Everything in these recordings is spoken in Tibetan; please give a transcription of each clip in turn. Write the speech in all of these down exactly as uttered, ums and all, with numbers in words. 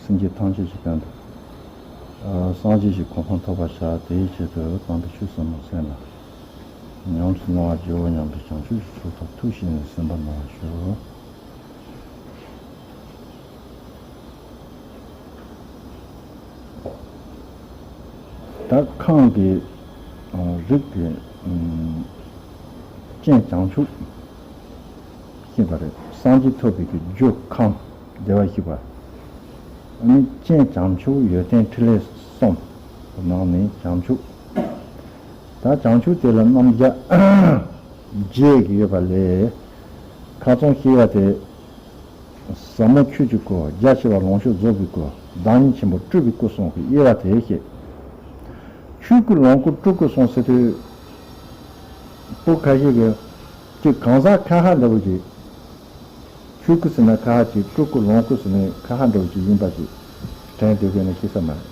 སེམས་ཅན་ཐམས་ཅད་ཀྱི་དོན་དུ། སངས་རྒྱས་ཀྱི་གོ་འཕང་ཐོབ་པར་བྱ། དེའི་ཆེད་དུ་དམ་པའི་ཆོས་ཟབ་མོ་གསན་ལ། ཉམས་སུ་བླང་བར་བགྱིའོ་སྙམ་པའི་བྱང་ཆུབ་ཀྱི་ཕྱོགས་མཐར་ཐུག་བཞེས་ནས་གསན་པ་གནང་ཞུ། ད་ཁམས་ཀྱི་རིགས་ཀྱི་སྤྱན་བྱང་ཆུབ་ཤེས་པ་རེད། སངས་རྒྱས་ཐོབ་པའི་གི་རྒྱུ་ཁམས་བདེ་བར་གཤེགས་པ། ཨ་ནི་སྤྱན་བྱང་ཆུབ་ཡོན་ཏན་ཕྲིན་ལས་གསུམ་ནང་ནས་བྱང་ཆུབ། ད་བྱང་ཆུབ་དེ་ལ་རྣམ་གཞག་བརྒྱད་ཀྱི་ཡོད་པ་ལས། ཁ་ཚོན་ཤེས་ཡ་དེ། ཟབ་མོ་ཆོས་ཀྱི་སྐུ། རྒྱ་ཆེ་བ་ལོངས་སྤྱོད་རྫོགས་པའི་སྐུ། བདག་ཉིད་ཆེན་པོ་སྤྲུལ་པའི་སྐུ་གསུམ་གྱི་དབྱེ་བ་དེ་བཤད། ཆོས་སྐུ་ལོངས་སྐུ་སྤྲུལ་སྐུ་གསུམ་ཟེར་དུས། སྤུ་གུ་ཁ་ཤས་ཀྱིས་ཅིག་གང་ཟག་ཁ་ཁ་འདྲ་བོ་ཅིག་ཆོས་སྐུ་ཟེར་ན་ཁ་ཁ་ཅིག་སྤྲུལ་སྐུ་ལོངས་སྐུ་ཟེར་ན་ཁ་ཁ་འདྲ་བོ་ཅིག་ཡིན་པ་ཅིག་དྲན་སྡོད་དགོས་ན་ཤེས་ས་མ་རེད།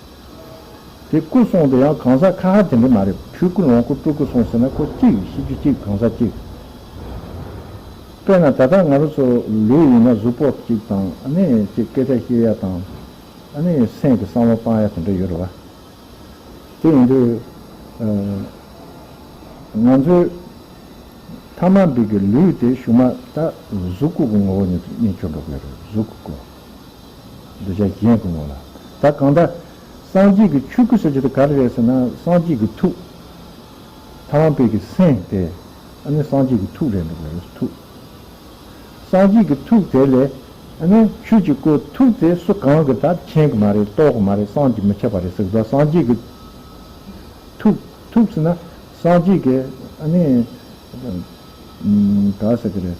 དེ་སྐུ་གསུམ་དེ་ཡང་གང་ཟག་ཁ་ཁ་དེ་འདྲ་མ་རེད། ཆོས་སྐུ་ལོངས་སྐུ་སྤྲུལ་སྐུ་གསུམ་ཟེར་ན་ཁོ་གཅིག་ཤེས་རྒྱུ་གཅིག་གང་ཟག་གཅིག་དཔེར་ན་ད་ལྟ་ང་རང་ཚོ་ལུས་ཡིན་ན་གཟུགས་པོ་གཅིག་དང་ཨ་ནི་གཅིག་སྐད་ཆ་བཤད་ཡ་དང་། ཨ་ནི་སེམས་ཀྱི་བསམ་བློ་བཏང་ཡ་དེ་འདྲ་ཡོད་རེད་བ། དེ་ཡིན་དུས། ང་ཚོའི་ཐ་མལ་པའི་གི་ལུས་དེ་གཞུག་མ་ད་གཟུགས་སྐུ་གི་ངོ་བོ་ཉིད་དུ་གནས་ཆོག་འགྲོ་གི་རེད། གཟུགས་སྐུ་སྐོར། འདུ་བྱེད་གཞན་གྱི་ངོ་ལ། ད་གང་ལྟར་སངས་རྒྱས་ཀྱི་ཆོས་སྐུ་ཟེར་གྱི་དེ་ག་རེ་རེད་ཟེར་ན་སངས་རྒྱས་ཀྱི་ཐུགས། ཐ་མལ་པའི་གི་སེམས་དེ་ཨ་ནི་སངས་རྒྱས་ཀྱི་ཐུགས་རེད་འགྲོ་གི་རེད། ཐུགས། སངས་རྒྱས་ཀྱི་ཐུགས་དེ་ལས་ཨ་ནི་ཆོས་ཀྱི་སྐུ། ཐུགས་དེ་སུ་གང་གིས་ད་མཁྱེན་གི་མ་རེད། རྟོགས་གི་མ་རེད། བསམ་གྱིས་མི་ཁྱབ་པ་རེད་ཟེར་གི་འདུག་སངས་རྒྱས་ཀྱི་ཐུགས། ཐུགས་ཟེར་ན་སངས་རྒྱས་ཀྱི་ཨ་ནི་ག་ཟེར་གི་རེད།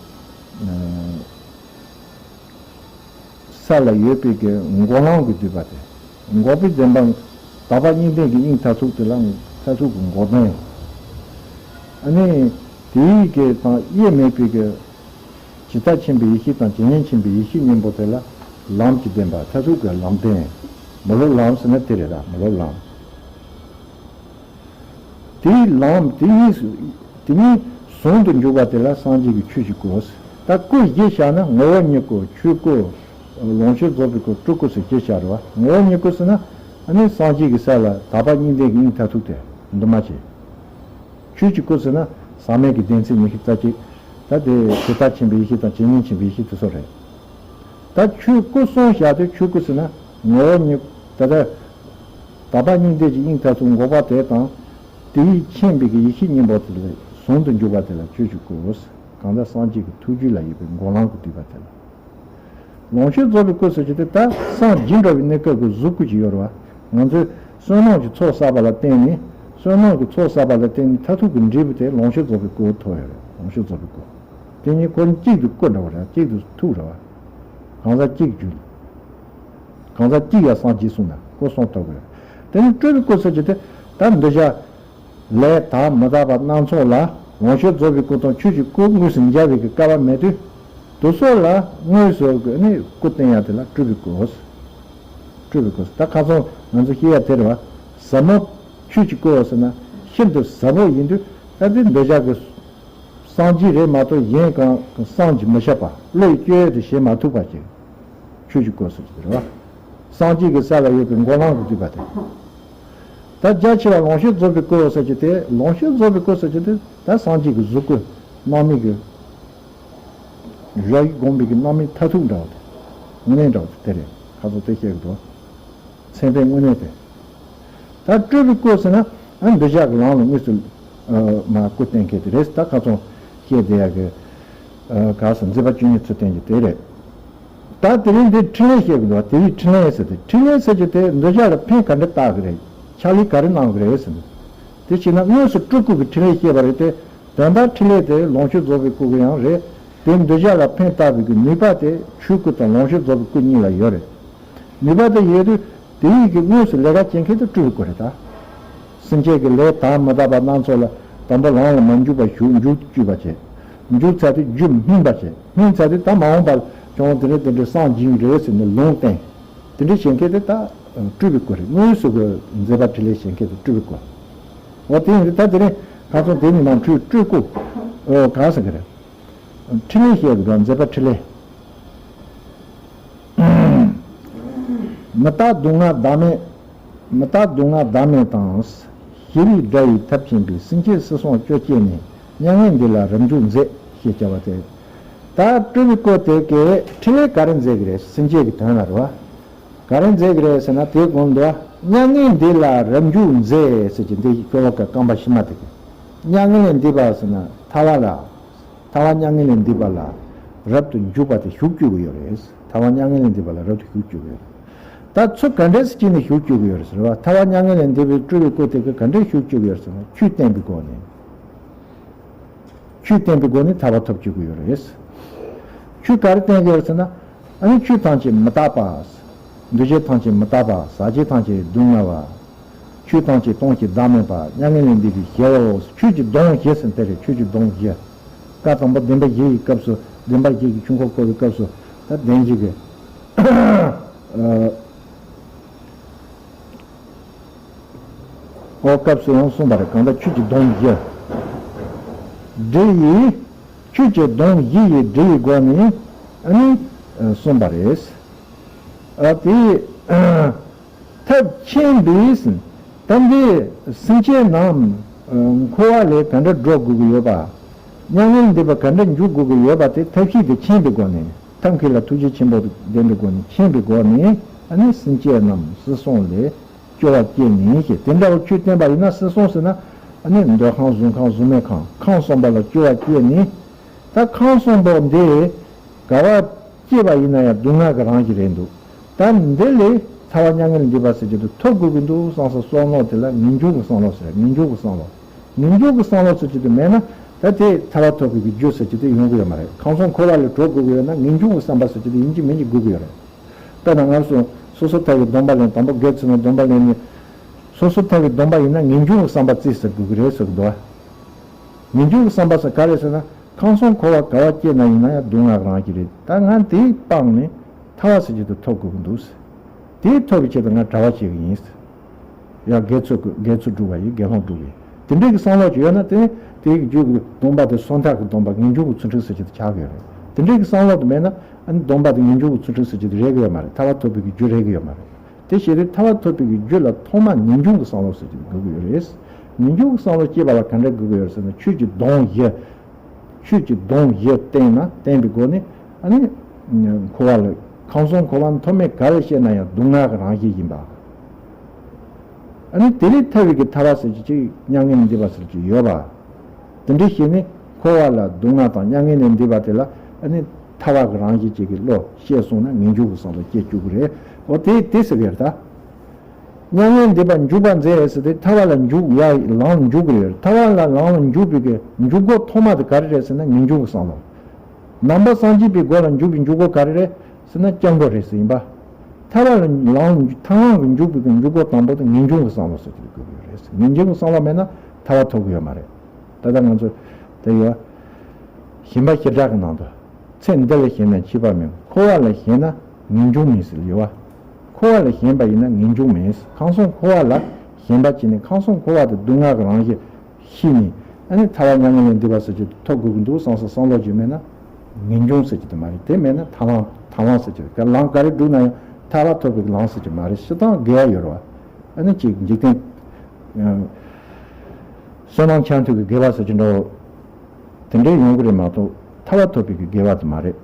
ས་ལ་ཡོད་པའི་གི་འགོག་ལམ་གྱི་བསྡུས་པ་སྟེ། འགོག་པའི་བདེན་པ། དག་པ་གཉིས་ལྡན་གྱི་དབྱིངས་མཐར་ཐུག་དེ་ལ་མཐར་ཐུག་གི་འགོག་བདེན། ཨ་ནི་དེའི་གི་དང་དབྱེར་མེད་པའི་གི་ཇི་ལྟར་མཁྱེན་པའི་ཡེ་ཤེས་དང་ཇི་སྙེད་མཁྱེན་པའི་ཡེ་ཤེས་གཉིས་པོ་དེ་ལ་ལམ་གྱི་བདེན་པ། མཐར་ཐུག་གི་ལམ་བདེན། མི་སློབ་ལམ་ཟེར་ན་དེ་རེད་ད། མི་སློབ་ལམ། དེའི་ལམ་དེ་གཉིས་སུ། དེ་གཉིས་ཟུང་དུ་འཇུག་པ་དེ་ལ་སངས་རྒྱས་ཀྱི་ཆོས་ཀྱི་སྐུ། ད་སྐུ་བཞི་བཞག་ན་ངོ་བོ་ཉིད་སྐུ། ཆོས་སྐུ། ལོངས་སྤྱོད་རྫོགས་པའི་སྐུ། སྤྲུལ་སྐུ་ཟེར་བཞི་བཞག་རེད་བ། ངོ་བོ་ཉིད་སྐུ་ཟེར་ན་ཨ་ནི་སངས་རྒྱས་ཀྱི་ས་ལ་དག་པ་གཉིས་ལྡན་གྱི་དབྱིངས་མཐར་ཐུག་དེ་འདུས་མ་བྱས། ཆོས་ཀྱི་སྐུ་ཟེར་ན་ཟག་མེད་ཀྱི་བདེན་ཚིག་ཉི་ཤུ་རྩ་གཅིག་ད་དེ་ཇི་ལྟར་མཁྱེན་པའི་ཡེ་ཤེས་དང་ཇི་སྙེད་མཁྱེན་པའི་ཡེ་ཤེས་དེ་ཚོ་རེད། ད་ཆོས་སྐུ་གསུམ་བཞག་དུས་ཆོས་སྐུ་ཟེར་ན་ངོ་བོ་ཉིད། ད་ལྟ་དག་པ་གཉིས་ལྡན་གྱི་དབྱིངས་མཐར་ཐུག་འགོག་པ་དེ་དང་། དེ་ཡིས་མཁྱེན་པའི་གི་ཡེ་ཤེས་གཉིས་པོ་དེ་ལ་ཟུང་དུ་འཇུག་པ་དེ་ལ་ཆོས་ཀྱི་སྐུ། གང་ལྟར་སངས་རྒྱས་ཀྱི་ཐུགས་རྒྱུད་ལ་ཡོད་པའི་འགོག་ལམ་གྱི་བསྡུས་པ་དེ་ལ། ལོངས་སྤྱོད་རྫོགས་པའི་སྐུ་ཟེར་གྱི་དེ་ད་སངས་རྒྱས་འགྲོ་བའི་གནས་སྐབས་ཀྱི་གཟུགས་སྐུ་ཅིག་ཡོད་རེད་བ། ང་ཚོས་བསོད་ནམས་ཀྱི་ཚོགས་བསགས་པ་ལ་བརྟེན་ནས། བསོད་ནམས་ཀྱི་ཚོགས་བསགས་པ་ལ་བརྟེན་ནས་མཐར་ཐུག་གི་འབྲས་བུ་དེ་ལོངས་སྤྱོད་རྫོགས་པའི་སྐུ་ཐོབ་ཡོད་རེད། ལོངས་སྤྱོད་རྫོགས་པའི་སྐུ། དེ་གཉིས་ཁོ་གཉིས་གཅིག་ཏུ་སྐུ་འདྲ་བ་རེད། གཅིག་ཏུ་ཐུག་འདྲ་བ། གང་ཟག་གཅིག་རྒྱུད། གང་ཟག་གཅིག་ཡང་སངས་རྒྱས་གསུངས་ན་སྐུ་གསུམ་ཐོབ་དགོས། དེ་ནི་སྤྲུལ་པའི་སྐུ་ཟེར་གྱི་དེ་ད་འདུས་བྱས་ལས་དག་མི་དག་པ་སྣ་ཚོགས་ལ་ལོངས་སྤྱོད་རྫོགས་པའི་སྐུ་དང་ཆོས་ཀྱི་སྐུ་དངོས་སུ་འབྱེད་པའི་གི་སྐལ་བ་མེད་དུས། དེ་ཚོ་ལ་དངོས་སུ་གི་ནི་སྐུ་བསྟན་ཡ་དེ་ལ་སྤྲུལ་པའི་སྐུ། སྤྲུལ་པའི་སྐུ། ད་ཁ་སང་ང་ཚོ་བཤད་ཡ་དེ་རེད་བ། ཟབ་མོ་ཆོས་ཀྱི་སྐུ་ཟེར་ན་ཤིན་ཏུ་ཟབ་པོ་ཡིན་དུས། ད་དེ་འདུས་བྱས་ཀྱི་སངས་རྒྱས་རེད་མ་གཏོགས་གཞན་གང་གང་བསམ་གྱིས་མི་ཁྱབ་པ། བློས་བཅོས་ཏེ་བྱེད་མ་ཐུབ་པ་ཅིག་ཆོས་ཀྱི་སྐུ་ཟེར་གྱི་རེད་བ། སངས་རྒྱས་ཀྱི་ས་ལ་ཡོད་པའི་འགོག་ལམ་གྱི་བསྡུས་པ་དེ། ད་རྒྱ་ཆེ་བ་ལོངས་སྤྱོད་རྫོགས་པའི་སྐུ་ཟེར་གྱི་དེ། ལོངས་སྤྱོད་རྫོགས་པའི་སྐུ་ཟེར་གྱི་དེ་ད་སངས་རྒྱས་ཀྱི་གཟུགས་སྐུ། རྣམ་སྨིན་གྱི་རོ་ཡིས་བསྒོམས་པའི་གི་རྣམ་སྨིན་མཐར་ཐུག་འདྲ་བ་དེ། དངོས་གནས་འདྲ་བ་དེ་རེད། ཁ་སང་དེ་བཤད་གི་འདུག་མཚན་དཔེ་དངོས་གནས་དེ། ད་སྤྲུལ་པའི་སྐུ་ཟེར་ན་ཨ་འདུས་བྱས་ཀྱི་ལམ་ལ་དངོས་སུ་མར་སྐུ་བསྟན་མཁན་དེ་རེད། ད་ཁ་སང་བཤད་བསྡད་ཡ་གི་ག་ཟེར་མཛད་པ་བཅུ་གཉིས་ཚུལ་བསྟན་གྱི་དེ་རེད། ད་དེ་རིང་འདི་ཕྲིན་ལས་བཤད་གི་འདུག་དེ་ཡི་ཕྲིན་ལས་ཟེར་ཏེ། ཕྲིན་ལས་ཟེར་གྱི་དེ་འདུས་བྱས་ལ་ཕན་ག་འདྲ་བཏགས་གི་རེད། ཕྱག་ལས་ག་རེ་གནང་གི་རེད་ཟེར་ན། དེ་བྱས་ན་དངོས་སུ་སྤྲུལ་སྐུ་གི་ཕྲིན་ལས་བཤད་པ་རེད་དེ། དོན་དག་ཕྲིན་ལས་དེ་ལོངས་སྤྱོད་རྫོགས་པའི་སྐུ་གི་ཡང་རེད། དེ་འདུས་བྱས་ལ་ཕན་བཏགས་པའི་གི་ནུས་པ་དེ་ཆོས་སྐུ་དང་ལོངས་སྤྱོད་རྫོགས་པའི་སྐུ་གཉིས་ལ་ཡོད་རེད། ནུས་པ་དེ་ཡོད་དུས་དེ་ཡིས་ཀྱི་དངོས་སུ་ལས་ཀ་བྱེད་མཁན་དེ་སྤྲུལ་པའི་སྐུ་རེད་ད། སེམས་ཅན་གྱི་ལས་དག་མི་དག་པ་སྣ་ཚོགས་ལ་དང་པོ་ལམ་ལ་མ་འཇུག་པ་ཞུགས། འཇུག་བཅུག་པ་བྱེད། འཇུག་ཚར་དུས་རྒྱུ་སྨིན་པ་བྱེད། སྨིན་ཚར་དུས་ད་མ་འོངས་པར་ཀྱང་དེ་འདྲ་དེ་འདྲ་སངས་རྒྱས་རེད་ཟེར་ནས་ལུང་བསྟན། དེ་འདྲ་བྱེད་མཁན་དེ་ད་སྤྲུལ་པའི་སྐུ་རེད། དངོས་སུ་གི་མཛད་པ་ཕྲིན་ལས་བྱེད་མཁན་དེ་སྤྲུལ་པའི་སྐུ། འོ་དེ་ཡིན་དུས་ད་དེ་རིང་ཁ་སང་དེ་ནི་ནང་འཁྲུལ་སྤྲུལ་སྐུ། འོ་གང་ཟེར་གི་རེད། ཕྲིན་ལས་བཤད་དགོས་པ། མཛད་པ་ཕྲིན་ལས། མི་རྟག་སྡུག་བསྔལ་བདག་མེད། མི་རྟག་སྡུག་བསྔལ་བདག་མེད་དང་། ཞི་བའི་དགྲ་ཡི་ཐབས་ཆེན་པོས། སེམས་ཅན་སྲིད་གསུམ་སྐྱོབ་བྱས་ནས། མྱ་ངན་འདས་ལ་རབ་འཇུག་མཛད། ཞེས་བྱ་བ་སྟེ། ད་སྤྲུལ་པའི་སྐུ་དེ་གིས་ཕྲིན་ལས་ག་རེ་མཛད་ཀྱི་རེད། སེམས་ཅན་གྱི་དོན་ལ་རེད་བ། ག་རེ་མཛད་ཀྱི་རེད་ཟེར་ན། དེའི་གོང་དུ་མྱ་ངན་འདས་ལ་རབ་འཇུག་མཛད་ཟེར་གྱི་འདི་ཤོ་ལོ་ཀ་རྐང་པ་བཞི་མ་དེ་གི། མྱ་ངན་ལས་འདས་པ་ཟེར་ན་ཐར་པ་ལ། ཐར་པ་མྱ་ངན་ལས་འདས་པ་ལ་རབ་ཏུ་འཇུག་པ་དེ་ཞུགས་བཅུག་གི་ཡོད་རེད། ཐར་པ་མྱ་ངན་ལས་འདས་པ་ལ་རབ་ཏུ་ཞུགས་བཅུག་གི་ཡོད་རེད། ད་ཚུར་ག་འདྲས་སེ་བྱས་ནས་ཞུགས་བཅུག་གི་ཡོད་རེད་ཟེར་བ། ཐར་པ་མྱ་ངན་ལས་འདས་པའི་སྤྲུལ་པའི་སྐུ་དེ་གིས་ག་འདྲས་ཞུགས་བཅུག་གི་ཡོད་རེད་ཟེར་ན། ཆོས་བསྟན་པའི་སྒོ་ནས། ཆོས་བསྟན་པའི་སྒོ་ནས་ཐར་པ་ཐོབ་བཅུག་གི་ཡོད་རེད། ཆོས་ག་རེ་བསྟན་གྱི་ཡོད་རེད་ཟེར་ན། ཨ་ནི་ཆོས་ཐམས་ཅད་མི་རྟག་པ། འདུ་བྱེད་ཐམས་ཅད་མི་རྟག་པ། ཟག་བཅས་ཐམས་ཅད་སྡུག་བསྔལ་བ། ཆོས་ཐམས་ཅད་སྟོང་ཞིང་བདག་མེད་པ། མྱ་ངན་ལས་འདས་པའི་ཞི་བའོ། ཆོས་ཀྱི་སྡོམ་བཞི་ཟེར་དེ་རེད། ཆོས་ཀྱི་སྡོམ་བཞི། བཀའ་དང་པོ་བདེན་པ་བཞི་ཡི་སྐབས་སུ། བདེན་པ་བཞི་གི་ཆོས་འཁོར་བསྐོར་བའི་སྐབས་སུ། ད་བདེན་བཞི་གི། ཨ། འོ་སྐབས་སུ་ཡང་གསུངས་པ་རེད། གང་ལྟར་ཆོས་ཀྱི་སྡོམ་བཞི། སྒྲིབ་ཡིས། ཆོས་ཀྱི་སྡོམ་བཞི་ཡི་སྒྲིབ་ཡི་སྒོ་ནས་ཨ་ནི་གསུངས་པ་རེད། ཨ་དེ་ཐབས་ཆེན་པོས་ཟིན། ད་འདི་སེམས་ཅན་རྣམས་འཁོར་བ་ལས་ག་འདྲ་སྒྲོལ་དགོས་ཀྱི་ཡོད་པ། མྱ་ངན་འདས་པ་ག་འདྲ་འཇུག་དགོས་ཀྱི་ཡོད་པ་དེ་ཐབས་ཤེས་དེ་མཁྱེན་པའི་སྒོ་ནས། ཐབས་མཁས་ལ་ཐུགས་རྗེ་ཆེན་པོ་ལྡན་པའི་སྒོ་ནས། མཁྱེན་པའི་སྒོ་ནས་ཨ་ནི་སེམས་ཅན་རྣམས་སྲིད་གསུམ་ལས་སྐྱོབ་པ་སྐྱེས་ནས་ཞེས། དེ་འདྲ་བའི་ཆོས་བསྟན་པ་ཡིན་ན། སྲིད་གསུམ་ཟེར་ན་ཨ་ནི་འདོད་ཁམས་གཟུགས་ཁམས་གཟུགས་མེད་ཁམས་ཁམས་གསུམ་པ་ལ་སྐྱོབ་པ་སྐྱེས་ནས། ད་ཁམས་གསུམ་པོ་འདི་ག་བ་སྐྱེས་པ་ཡིན་ན་ཡང་སྡུག་བསྔལ་གྱི་རང་བཞིན་རེད་འདུག་ད་འདི་ལས་ཐར་པ་མྱ་ངན་ལས་འདས་པ་ཟེར་གྱི་འདུག་ཐོབ་དགོས་ཀྱི་འདུག་བསམ་ས་བསམ་བློ་དེ་ལ་ངེས་འབྱུང་གི་བསམ་བློ་ཟེར། ངེས་འབྱུང་གི་བསམ་བློ། ངེས་འབྱུང་གི་བསམ་བློ་ཟེར་གྱི་དེ་མེད་ན། ད་དེ་ཐར་པ་ཐོབ་པའི་གི་རྒྱུ་ཟེར་གྱི་དེ་ཡོང་གི་ཡོད་མ་རེད། ཁམས་གསུམ་འཁོར་བ་ལས་གྲོལ་དགོས་ཀྱི་ཡོད་ན། ངེས་འབྱུང་གི་བསམ་པ་ཟེར་གྱི་དེ་ཡིན་གཅིག་མིན་གཅིག་དགོས་ཀྱི་ཡོད་རེད། དཔེར་ན་ང་ཚོ་སོ་སོ་ཐར་པའི་སྡོམ་པ་ལེན། དང་པོ་དགེ་ཚུལ་སྣང་སྡོམ་པ་ལེན་ནས། སོ་སོ་ཐར་པའི་སྡོམ་པ་ཡིན་ན་ངེས་འབྱུང་གི་བསམ་པ་རྩིས་ཟེར་དགོས་ཀྱི་རེད་ཟེར་གྱི་འདུག་ཨ། ངེས་འབྱུང་གི་བསམ་པ་ཟེར་ག་རེ་ཟེར་ན། ཁམས་གསུམ་འཁོར་བ་ག་བ་སྐྱེས་ན་ཡིན་ན་ཡང་སྡུག་བསྔལ་རང་བཞིན་རེད། ད་ང་དེ་སྤངས་ནས་ཐར་པ་ཟེར་གྱི་དེ་ཐོབ་དགོས་ཀྱི་འདུག་ཟེར། དེ་ཐོབ་པའི་ཆེད་དུ་ང་གྲྭ་པ་བྱེད་ཀྱི་ཡིན་ཟེར། ཡང་དགེ་ཚུལ་དགེ་ཚུལ་སྒྲུབ་པ་ཡིན། དགེ་སློང་སྒྲུབ་པ་ཡིན། དེ་འདྲའི་གི་བསམ་བློ་ཅིག་ཡོད་ན། དེ་དེའི་གི་རྒྱུད་ཀྱི་སྡོམ་པ་དེ་སོ་ཐར་གྱི་སྡོམ་པ་ངེས་འབྱུང་གི་ཚུལ་ཁྲིམས་ཟེར་གྱི་དེ་ཆགས་ཀྱི་ཡོད་རེད། དེ་འདྲའི་གི་བསམ་བློ་དེ་མེད་ན། ཨ་ནི་སྡོམ་པ་དེ་ངེས་འབྱུང་གི་ཚུལ་ཁྲིམས་ཟེར་གྱི་དེ་རེད་ཀྱི་ཡོད་མ་རེད། ཐར་པ་ཐོབ་པའི་གི་རྒྱུ་རེད་ཀྱི་ཡོད་མ་རེད། དེ་བྱས་ཏེ་ཐར་པ་ཐོབ་པའི་གི་རྒྱུ་ལ་ཐོག་མ་ངེས་འབྱུང་གི་བསམ་བློ་ཟེར་གྱི་དགོས་ཀྱི་ཡོད་རེད། ངེས་འབྱུང་གི་བསམ་བློ་སྐྱེས་པ་ལ་ག་འདྲ་དགོས་ཀྱི་ཡོད་རེད་ཟེར་ན། ཆོས་ཀྱི་སྡོམ་བཞི། ཆོས་ཀྱི་སྡོམ་བཞི་བསྟེན་ན། བསྟེན་པའི་སྒོ་ནས་ཨ་ནི་འཁོར་བ་ལ། ཁམས་གསུམ་འཁོར་བ་ནི་ཐོག་མེད་ག་ལ་སྐྱེས་ན་ཡང་སྡུག་བསྔལ་གྱི་རང་བཞིན་ཡིན་པ། ཨ་ནི་དེ་ལས་ཐར་བའི་གི་ཐར་པ་ཟེར་གྱི་ཅིག་མྱ་ངན་འདས་པ་ཟེར་གྱི་ཡོད་པ། དེ་འདྲ་བྱས་ནས་འཁོར་བ་ལ་སྡུག་བསྔལ་དང་མྱ་ངན་ལས་འདས་པ་དེ་ལ་ཨ་ནི་ཐར་པ་གི་རང་བཞིན་ཅིག་གི་བློ་ཤེས་སོང་ན་ངེས་འབྱུང་གི་བསམ་བློ་སྐྱེ་བཅུག་གི་རེད། འོ་དེ་དེ་ཟེར་གི་རེད་ད། མྱ་ངན་འདས་པ་འཇུག་པར་མཛད་ཟེར་ཏེ་ཐར་པ་ལ་འཇུག་ཡ་ལམ་འཇུག་གི་རེད། ཐར་པ་ལ་ལམ་ལ་འཇུག་པའི་གི་འཇུག་སྒོ་ཐོག་མ་དེ་ག་རེ་རེད་ཟེར་ན་ངེས་འབྱུང་གི་བསམ་བློ། ནང་པ་སངས་རྒྱས་པའི་སྒོ་ལ་འཇུག་པའི་འཇུག་སྒོ་ག་རེ་རེད་ཟེར་ན་སྐྱབས་འགྲོ་རེད་ཟེར་ཡིན་པ། ཐར་པ་ལ་ལམ་ཐར་ལམ་གྱི་འཇུག་པའི་གི་འཇུག་སྒོ་དང་པོ་དེ་ངེས་འབྱུང་གི་བསམ་བློ་ཟེར་གྱི་དགོས་ཀྱི་རེད། ངེས་འབྱུང་གི་བསམ་བློ་མེད་ན་ཐར་པ་ཐོབ་ཀྱི་ཡོད་མ་རེད། ད་ལྟ་ང་ཚོ་དེ་ཡོད། ཞེན་པ་བྱེ་བྲག་གི་ནང་དུ། ཚེ་འདི་ལ་ཞེན་ན་འཆི་བ་མེད། འཁོར་བ་ལ་ཞེན་ན་ངེས་འབྱུང་མེད་ཟེར་ཡོད་བ། འཁོར་བ་ལ་ཞེན་པ་ཡིན་ན་ངེས་འབྱུང་མེད། ཁམས་གསུམ་འཁོར་བ་ལ་ཞེན་པ་བྱས་ནས་ཁམས་གསུམ་འཁོར་བ་དེ་སྡུག་བསྔལ་གྱི་རང་བཞིན་ཤེས་ནས། ཨ་ནི་ཐར་པ་མྱ་ངན་ལས་འདས་པ་ཟེར་གྱི་ཐོབ་དགོས་ཀྱི་འདུག་བསམ་ས་བསམ་བློ་ཅིག་མེད་ན་ངེས་འབྱུང་ཟེར་གྱི་དེ་མ་རེད། དེ་མེད་ན་ཐར་ལམ་ཐར་ལམ་ཟེར་གྱི་རེད། ལམ་ག་རེ་བསྒྲུབས་ན་ཡང་ཐར་པ་ཐོབ་པའི་ལམ་ཟེར་གྱི་མ་རེད། སྤྱིར་བཏང་དགེ་བ་ཡོད་རེད་བ། ཨ་ནི་ཅིག་འཇིག་རྟེན། བསོད་ནམས་ཆ་མཐུན་གྱི་དགེ་བ་ཟེར་གྱི་འདྲ་བོ། དེ་འདྲའི་ཡོང་གི་རེད་མ་གཏོགས་ཐར་པ་ཐོབ་པའི་གི་དགེ་བ་དེ་མ་རེད།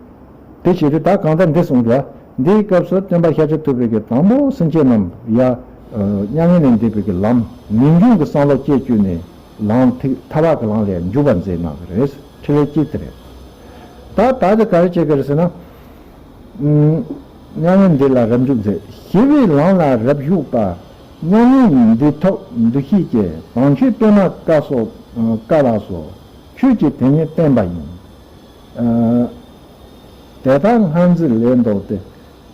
དེ་བྱས་ཏེ་ད་གང་ལྟར་འདི་གསུངས་འདུག་བ། འདིའི་སྐབས་སུ་སྟོན་པ་ཤཱཀྱ་ཐུབ་པའི་གི་དང་པོ་སེམས་ཅན་རྣམས་ཡ། མྱ་ངན་ལས་འདས་པའི་གི་ལམ་ངེས་འབྱུང་གི་བསམ་བློ་སྐྱེ་བཅུག་ནས་ལམ་ཐིག་ཐར་པ་གི་ལམ་ལ་འཇུག་པར་མཛད་གནང་གི་རེད། ཕྲིན་ལས་གཅིག་དེ་རེད། ད་ད་དེ་ག་རེ་བྱེད་ཀྱི་རེད་ཟེར་ན། མྱ་ངན་འདས་ལ་རབ་འཇུག་མཛད། ཞི་བའི་ལམ་ལ་རབ་ཞུགས་པ། མྱ་ངན་འདས་ཐོབ་འདུ་ཤེས་སྐྱེ། དྭངས་ཆོས་པད་མ་དཀར་སོགས་དཀར་ལ་སོགས། ཆོས་ཀྱི་དེ་ཉིད་བསྟན་པ་ཡིན། དེ་དག་སྔར་འཛིན་ལས་ལྡོག་སྟེ།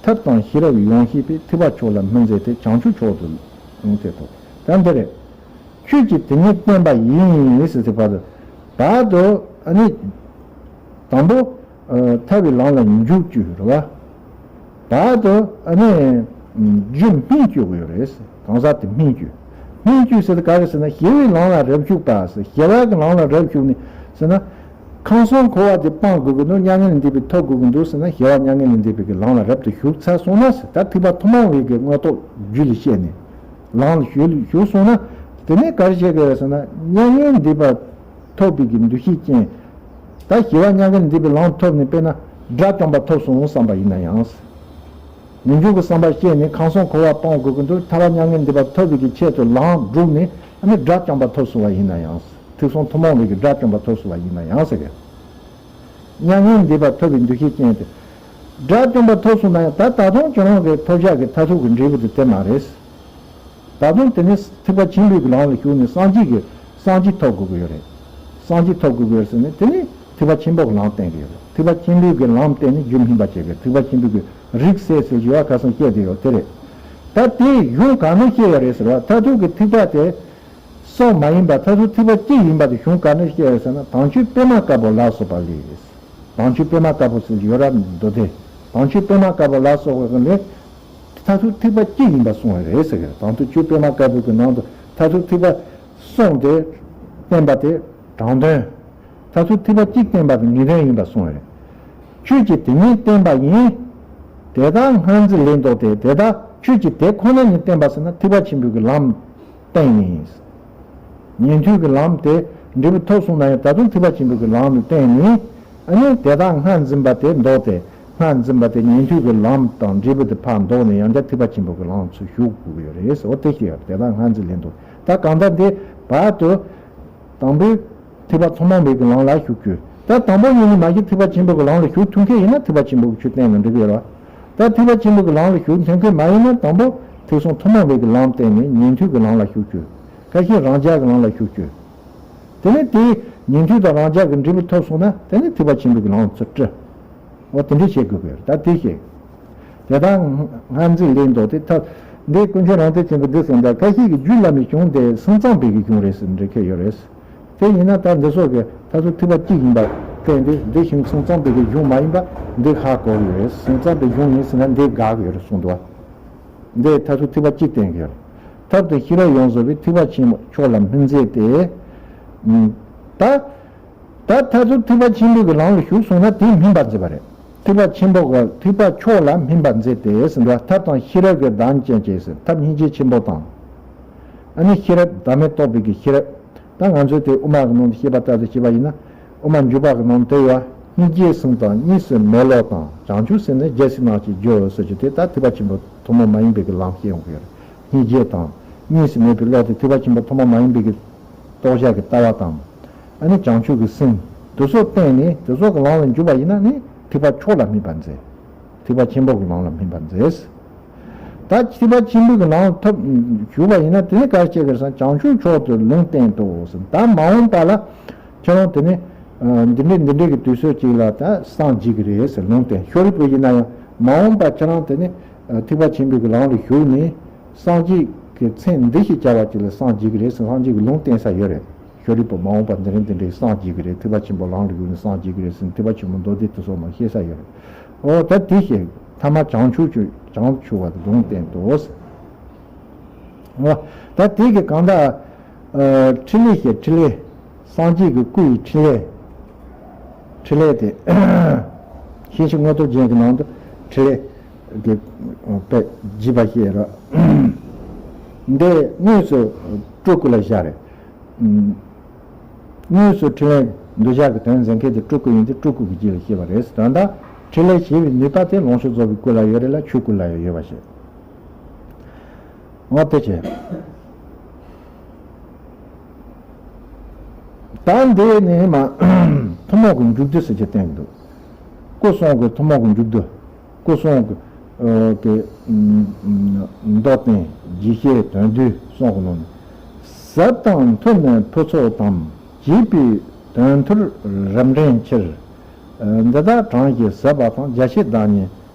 ཐབས་དང་ཤེས་རབ་ཡོངས་ཤེས་པའི། ཐེག་པ་མཆོག་ལ་སྨིན་མཛད་དེ། བྱང་ཆུབ་མཆོག་ཏུ་ལོངས་སྤྱོད་དོ། ད་འདི་རེད། ཆོས་ཀྱི་དེ་ཉིད་བསྟན་པ་ཡིན་ཟེར་ཚེ་བར་དུ། བར་དུ་ཨ་ནི། དང་པོ། ཐར་པའི་ལམ་ལ་འཇུག་བཅུག་རེད་བ། བར་དུ་ཨ་ནི། རྒྱུ་སྨིན་བཅུག་གི་ཡོད་རེད། གང་ཟག་དེ་སྨིན་བཅུག་སྨིན་བཅུག་ཟེར་དུས་ག་རེ་ཟེར་ན། ཞི་བའི་ལམ་ལ་རབ་ཞུགས་པ་ཟེར། ཞི་བ་གི་ལམ་ལ་རབ་ཞུགས་ནས་ཟེར་ན། ཁམས་གསུམ་འཁོར་བ་དེ་སྤང་དགོས་ཀྱི་འདུག་མྱ་ངན་ལས་འདས་པའི་ཐོབ་དགོས་ཀྱི་འདུག་ཟེར་ན། ཞི་བ་མྱ་ངན་ལས་འདས་པའི་གི་ལམ་ལ་རབ་ཏུ་ཞུགས་ཚར་སོང་ན་ཟེར། ད་ཐེག་པ་ཐུན་མོང་བའི་གི་དངོས་སྟོབས་རྒྱུད་ལ་སྐྱེས་ནས་ལམ་ལ་ཞུགས་ཞུགས་སོང་ན། དེ་ནས་ག་རེ་བྱེད་དགོས་ཟེར་ན། མྱ་ངན་འདས་པ་ཐོབ་པའི་གི་འདུ་ཤེས་ཅན། ད་ཞི་བ་མྱ་ངན་ལས་འདས་པའི་ལམ་ཐོབ་ནས། དཔེར་ན་དགྲ་བཅོམ་པ་ཐོབ་སོང་བསམ་པ་ཡིན་ན་ཡང་། ངེས་འབྱུང་གི་བསམ་པ་སྐྱེས་ནས་ཁམས་གསུམ་འཁོར་བ་སྤང་དགོས་ཀྱི་འདུག་ཐར་པ་མྱ་ངན་འདས་པ་ཐོབ་པའི་གི་ཆེད་དུ་ལམ་བསྒྲུབས་ནས། ཨ་ནི་དགྲ་བཅོམ་པ་ཐོབ་སོང་བ་ཡིན་ན་ཡང་། ཐེག་གསུམ་ཐུན་མོང་བའི་གི་དགྲ་བཅོམ་པ་ཐོབ་སོང་བ་ཡིན་ན་ཡང་ཟེར་གི། མྱ་ངན་འདས་པ་ཐོབ་པའི་འདུ་ཤེས་ཅན་དེ། དགྲ་བཅོམ་པ་ཐོབ་སོང་ན་ཡང་། ད་ད་དུང་ཁྱོད་རང་གི་ཐོབ་བྱ་གི་མཐར་ཐུག་གི་འབྲས་བུ་དེ་དེ་མ་རེད། ད་དུང་དེ་ནི་ཐེག་པ་ཆེན་པོའི་གི་ལམ་ལ་ཞུགས་ནས་སངས་རྒྱས་ཀྱི་སངས་རྒྱས་ཐོབ་དགོས་ཀྱི་ཡོད་རེད། སངས་རྒྱས་ཐོབ་དགོས་ཀྱི་ཡོད་ཟེར་ནས། དེ་ནི་ཐེག་པ་ཆེན་པོ་གི་ལམ་བསྟེན་གྱི་ཡོད་རེད། ཐེག་པ་ཆེན་པོའི་གི་ལམ་བསྟེན་ནས་རྒྱུ་སྨིན་པ་བྱེད་དགོས། ཐེག་པ་ཆེན་པོའི་གི་རིགས་གསལ་ཟེར་གྱི་ཡོད་པ། ཁ་སང་བཤད་དེ་ཡོད་དེ་རེད། ད་དེ་གཞུང་ག་ནས་བཤད་ཡོད་རེད་ཟེར་བ། མཐར་ཐུག་གི་ཐེག་པ་དེ་གསུམ་མ་ཡིན་པ། མཐར་ཐུག་ཐེག་པ་གཅིག་ཡིན་པ་དེ་གཞུང་ག་ནས་བཤད་ཡོད་ཟེར་ན། དམ་ཆོས་པདྨ་དཀར་པོ་ལ་སོགས་པ་ལས། དམ་ཆོས་པདྨ་དཀར་པོ་ཟེར་གྱི་ཡོད་ར་མདོ་སྡེ། དམ་ཆོས་པདྨ་དཀར་པོ་ལ་སོགས་པ་ལས། མཐར་ཐུག་ཐེག་པ་གཅིག་ཡིན་པ་གསུངས་པ་རེད་ཟེར་གི། དམ་ཆོས་པདྨ་དཀར་པོ་གི་ནང་དུ་མཐར་ཐུག་ཐེག་པ་གསུམ་དེ་བསྟན་པ་དེ་དྲང་དོན། མཐར་ཐུག་ཐེག་པ་གཅིག་བསྟན་པ་དེ་ངེས་དོན་ཡིན་པ་གསུངས་པ་རེད། ཆོས་ཀྱི་དེ་ཉིད་བསྟན་པ་ཡིན། དེ་དག་སྔར་འཛིན་ལས་ལྡོག་སྟེ། དེ་དག་ཆོས་ཀྱི་དེ་ཁོ་ན་ཉིད་བསྟན་པ་ཟེར་ན། ཐེག་པ་ཆེན་པོའི་གི་ལམ་བསྟན་ནས། ཉན་ཐོས་ཀྱི་ལམ་དེ་འབྲས་བུ་ཐོབ་སོང་ན་ཡང་། ད་དུང་ཐེག་པ་ཆེན་པོའི་གི་ལམ་ལ་བརྟེན་ནས། ཨ་ནི་དེ་དག་སྔར་འཛིན་པ་དེ་ལྡོག་སྟེ། སྔར་འཛིན་པ་དེ་ཉན་ཐོས་ཀྱི་ལམ་དང་འབྲས་བུ་དེ་ཕར་ལྡོག་ནས། ཡང་བསྐྱར་ཐེག་པ་ཆེན་པོ་གི་ལམ་ཚུར་ཞུགས་དགོས་ཀྱི་ཡོད་རེད་ཟེར། འོ་དེ་ཤེས་ཡོད། དེ་དག་སྔར་འཛིན་ལས་ལྡོག་ད་གང་ལྟར་འདི་བར་དུ་དང་པོའི་ཐེག་པ་ཐུན་མོང་བའི་གི་ལམ་ལ་ཞུགས་རྒྱུ། ད་དང་པོ་ཉིད་ནས་མ་གཞི་ཐེག་པ་ཆེན་པོ་གི་ལམ་ལ་ཞུགས་ཐུབ་མཁན་ཡིན་ན། ཐེག་པ་ཆེན་པོ་གི་ཆོས་བསྟན་ན་འགྲིག་གི་ཡོད་རེད། ད་ཐེག་པ་ཆེན་པོ་གི་ལམ་ལ་ཞུགས་ཐུབ་མཁན་མ་ཡིན་ན། དང་པོ་ཐེག་གསུམ་ཐུན་མོང་བའི་གི་ལམ་བསྟེན་ནས་ཉན་ཐོས་ཀྱི་ལམ་ལ་ཞུགས་རྒྱུ། ཁ་ཤས་རང་རྒྱལ་གྱི་ལམ་ལ་ཞུགས་རྒྱུ། དེ་ནས་དེའི་ཉན་ཐོས་དང་རང་རྒྱལ་གྱི་འབྲས་བུ་ཐོབ་སོང་ན། དེ་ནས་ཐེག་པ་ཆེན་པོའི་གི་ལམ་ཚུར་བཀྲི། འོ་དེ་འདྲ་བྱེད་དགོས་པས། ད་དེ་བཤད། དེ་དག་སྔར་འཛིན་ལས་ལྡོག་སྟེ། ཐབས་འདི་ཀུན་མཁྱེན་རང་གཏེར་ཆེན་པོས་འདི་གསུངས་པ། ཁ་ཤས་ཀྱིས་རྒྱུད་བླ་མའི་གཞུང་དེ་སེམས་ཙམ་པའི་གི་གཞུང་རེད་ཟེར་འགྲེལ་མཁན་ཡོད་རེད། དེ་ཡིན་ན་ད་འདི་ཚོ་གི་མཐར་ཐུག་ཐེག་པ་གཅིག་ཡིན་པ་བསྟན་ཏེ། འདི་བཞིན་སེམས་ཙམ་པའི་གི་གཞུང་མ་ཡིན་པ་འདི་ཧ་གོ་གི་ཡོད་རེད། སེམས་ཙམ་པའི་གཞུང་ཡིན་ཟེར་ན་འདི་དགག་གི་ཡོད་རེད་གསུངས་འདུག་བ། འདི་མཐར་ཐུག་ཐེག་པ་གཅིག་བསྟན་གྱི་ཡོད་རེད། ཐབས་དང་ཤེས་རབ་ཡོངས་རྫོགས་པའི། ཐེག་པ་ཆེན་པོ་མཆོག་ལ་སྨིན་མཛད་དེ། ད། ད་མཐར་ཐུག་ཐེག་པ་ཆེན་པོའི་གི་ལམ་ལ་ཞུགས་སོང་ན་དེས་སྨིན་པར་མཛད་པ་རེད། ཐེག་པ་ཆེན་པོ་གི། ཐེག་པ་མཆོག་ལ་སྨིན་པར་མཛད་དེ་ཟེར་འདུག་ཐབས་དང་ཤེས་རབ་ཀྱི་བདག་ཉིད་ཅན་གྱི་ཟེར། ཐབས་སྙིང་རྗེ་ཆེན་པོ་དང་། ཨ་ནི་ཤེས་རབ་བདག་མེད་རྟོགས་པའི་གི་ཤེས་རབ། ད་ང་ཚོས་དེ་དབུ་མ་གི་ནང་དུ་བཤད་པ་ལྟར་དུ་བཤད་པ་ཡིན་ན། དབུ་མ་འཇུག་པ་གི་ནང་དུ་ཡོད། སྙིང་རྗེ་སེམས་དང་གཉིས་སུ་མེད་བློ་དང་། བྱང་ཆུབ་སེམས་ནི་རྒྱལ་སྲས་རྣམས་ཀྱི་རྒྱུ་ཟེར་གྱི་དེ། ད་ཐེག་པ་ཆེན་པོ་ཐུན་མོང་མ་ཡིན་པའི་གི་ལམ་བཤད་ཡོང་གི་ཡོད་རེད། སྙིང་རྗེ་དང་གཉིས་སུ་མེད་པའི་བློ་དེ་ཐེག་པ་ཆེན་པོ་ཐུན་མོང་མ་ཡིན་པའི་གི་རྟོགས་བྱ་གི་ལྟ་བ་དང་། ཨ་ནི་བྱང་ཆུབ་ཀྱི་སེམས་དེ་ཚོ་བསྟེན་ནས་དེ་ཚོ་གི་ལམ་ལ་འཇུག་པ་ཡིན་ན་ནི་ཐེག་པ་མཆོག་ལ་སྨིན་པར་མཛད། ཐེག་པ་ཆེན་པོ་གི་ལམ་ལ་སྨིན་པར་མཛད། ད་ཐེག་པ་ཆེན་པོ་གི་ལམ་ཐོབ་ཞུགས་པ་ཡིན་ན་དེ་ནི་ག་རེ་བྱེད་དགོས་ཟེར་ན། བྱང་ཆུབ་མཆོག་ཏུ་ལུང་བསྟན་ཏོ་ཟེར། ད་མ་འོངས་པ་ལ་ཁྱེད་རང་དེ་ནི་འདི་འདྲའི་འདི་འདྲའི་གི་དུས་ཚོད་ཅིག་ལ་ད་སངས་རྒྱས་ཀྱི་རེད་ཟེར་ལུང་བསྟན། ཤཱ་རིའི་བུ་ཡིན་ན་ཡང་མ་འོངས་པ་ཁྱེད་རང་དེ་ནི་ཐེག་པ་ཆེན་པོ་གི་ལམ་ལ་ཞུགས་ནས། སངས་རྒྱས་ཀྱི་མཚན་འདི་ཞེས་བྱ་བ་ཅིག་ལ་སངས་རྒྱས་ཀྱི་རེད་ཟེར་སངས་རྒྱས་ཀྱི་ལུང་བསྟན་ས་ཡོད་རེད། ཤཱ་རིའི་བུ་མ་འོངས་པ་འདི་རིང་འདི་འདྲའི་སངས་རྒྱས་ཀྱི་རེད། ཐེག་པ་ཆེན་པོ་ལམ་ལ་ཞུགས་ནས་སངས་རྒྱས་ཀྱི་རེད་ཟེར་ནས་ཐེག་པ་ཆེན་པོ་མདོ་སྡེ་དེ་སོགས་ནང་བཤད་ས་ཡོད་རེད། འོ་ད་དེ་བཤད། ཐ་མ་བྱང་ཆུབ་ཆོས། བྱང་ཆུབ་པ་དེ་ལུང་བསྟན་ཏོ། འོ་ད་དེ་གི་གང་ལྟར། ཨ། ཕྲིན་ལས་བཤད། ཕྲིན་ལས། སངས་རྒྱས་ཀྱི་སྐུ་ཡི་ཕྲིན་ལས། ཕྲིན་ལས་དེ་ཤེས་བྱ་དངོས་སྟོབས་རྒྱན་གྱི་ནང་དུ་ཕྲིན་ལས་ཀྱི་དཔེ་བགྱིས་པ་ཞིག་རེད། འདི་དངོས་སུ་སྤྲུལ་སྐུ་ལ་བཞག་རེད། དངོས་སུ་ཕྲིན་ལས་འདུལ་བྱ་གི་དོན་མཛད་མཁན་དེ་སྤྲུལ་སྐུ་ཡིན་ཏེ། སྤྲུལ་སྐུ་གི་རྒྱུད་ལ་བཤད་པ་རེད། ད་ལྟ་ཕྲིན་ལས་བྱེད་པའི་ནུས་པ་དེ་ལོངས་སྤྱོད་རྫོགས་པའི་སྐུ་ལ་ཡོད་རེད་ལ། ཆོས་སྐུ་ལ་ཡང་ཡོད་པ་ཞིག་འོ་དེ་བྱས། ད་འདི་ནས་མ་ཐུན་མོང་གི་མཇུག་བསྡུ་ཟེར་གྱི་བསྟན་འདུག་སྐུ་གསུམ་གྱི་ཐུན་མོང་གི་མཇུག་བསྡུ། སྐུ་གསུམ་གྱི་ཨ་གི་མདོ་བསྟན། རྒྱས་བཤད། དོན་བསྡུས་གསུམ་གྱི་ནང་ནས། ཟབ་དང་མཐུ་ནི་ཕུན་ཚོགས་དང་། བྱས་པའི་དོན་མཐུར་རབ་འབྲིང་ཕྱིར། འདི་དག་གྲངས་ཀྱིས་ཟབ་པ་དང་། རྒྱ་ཆེར་བདག་ཉིད་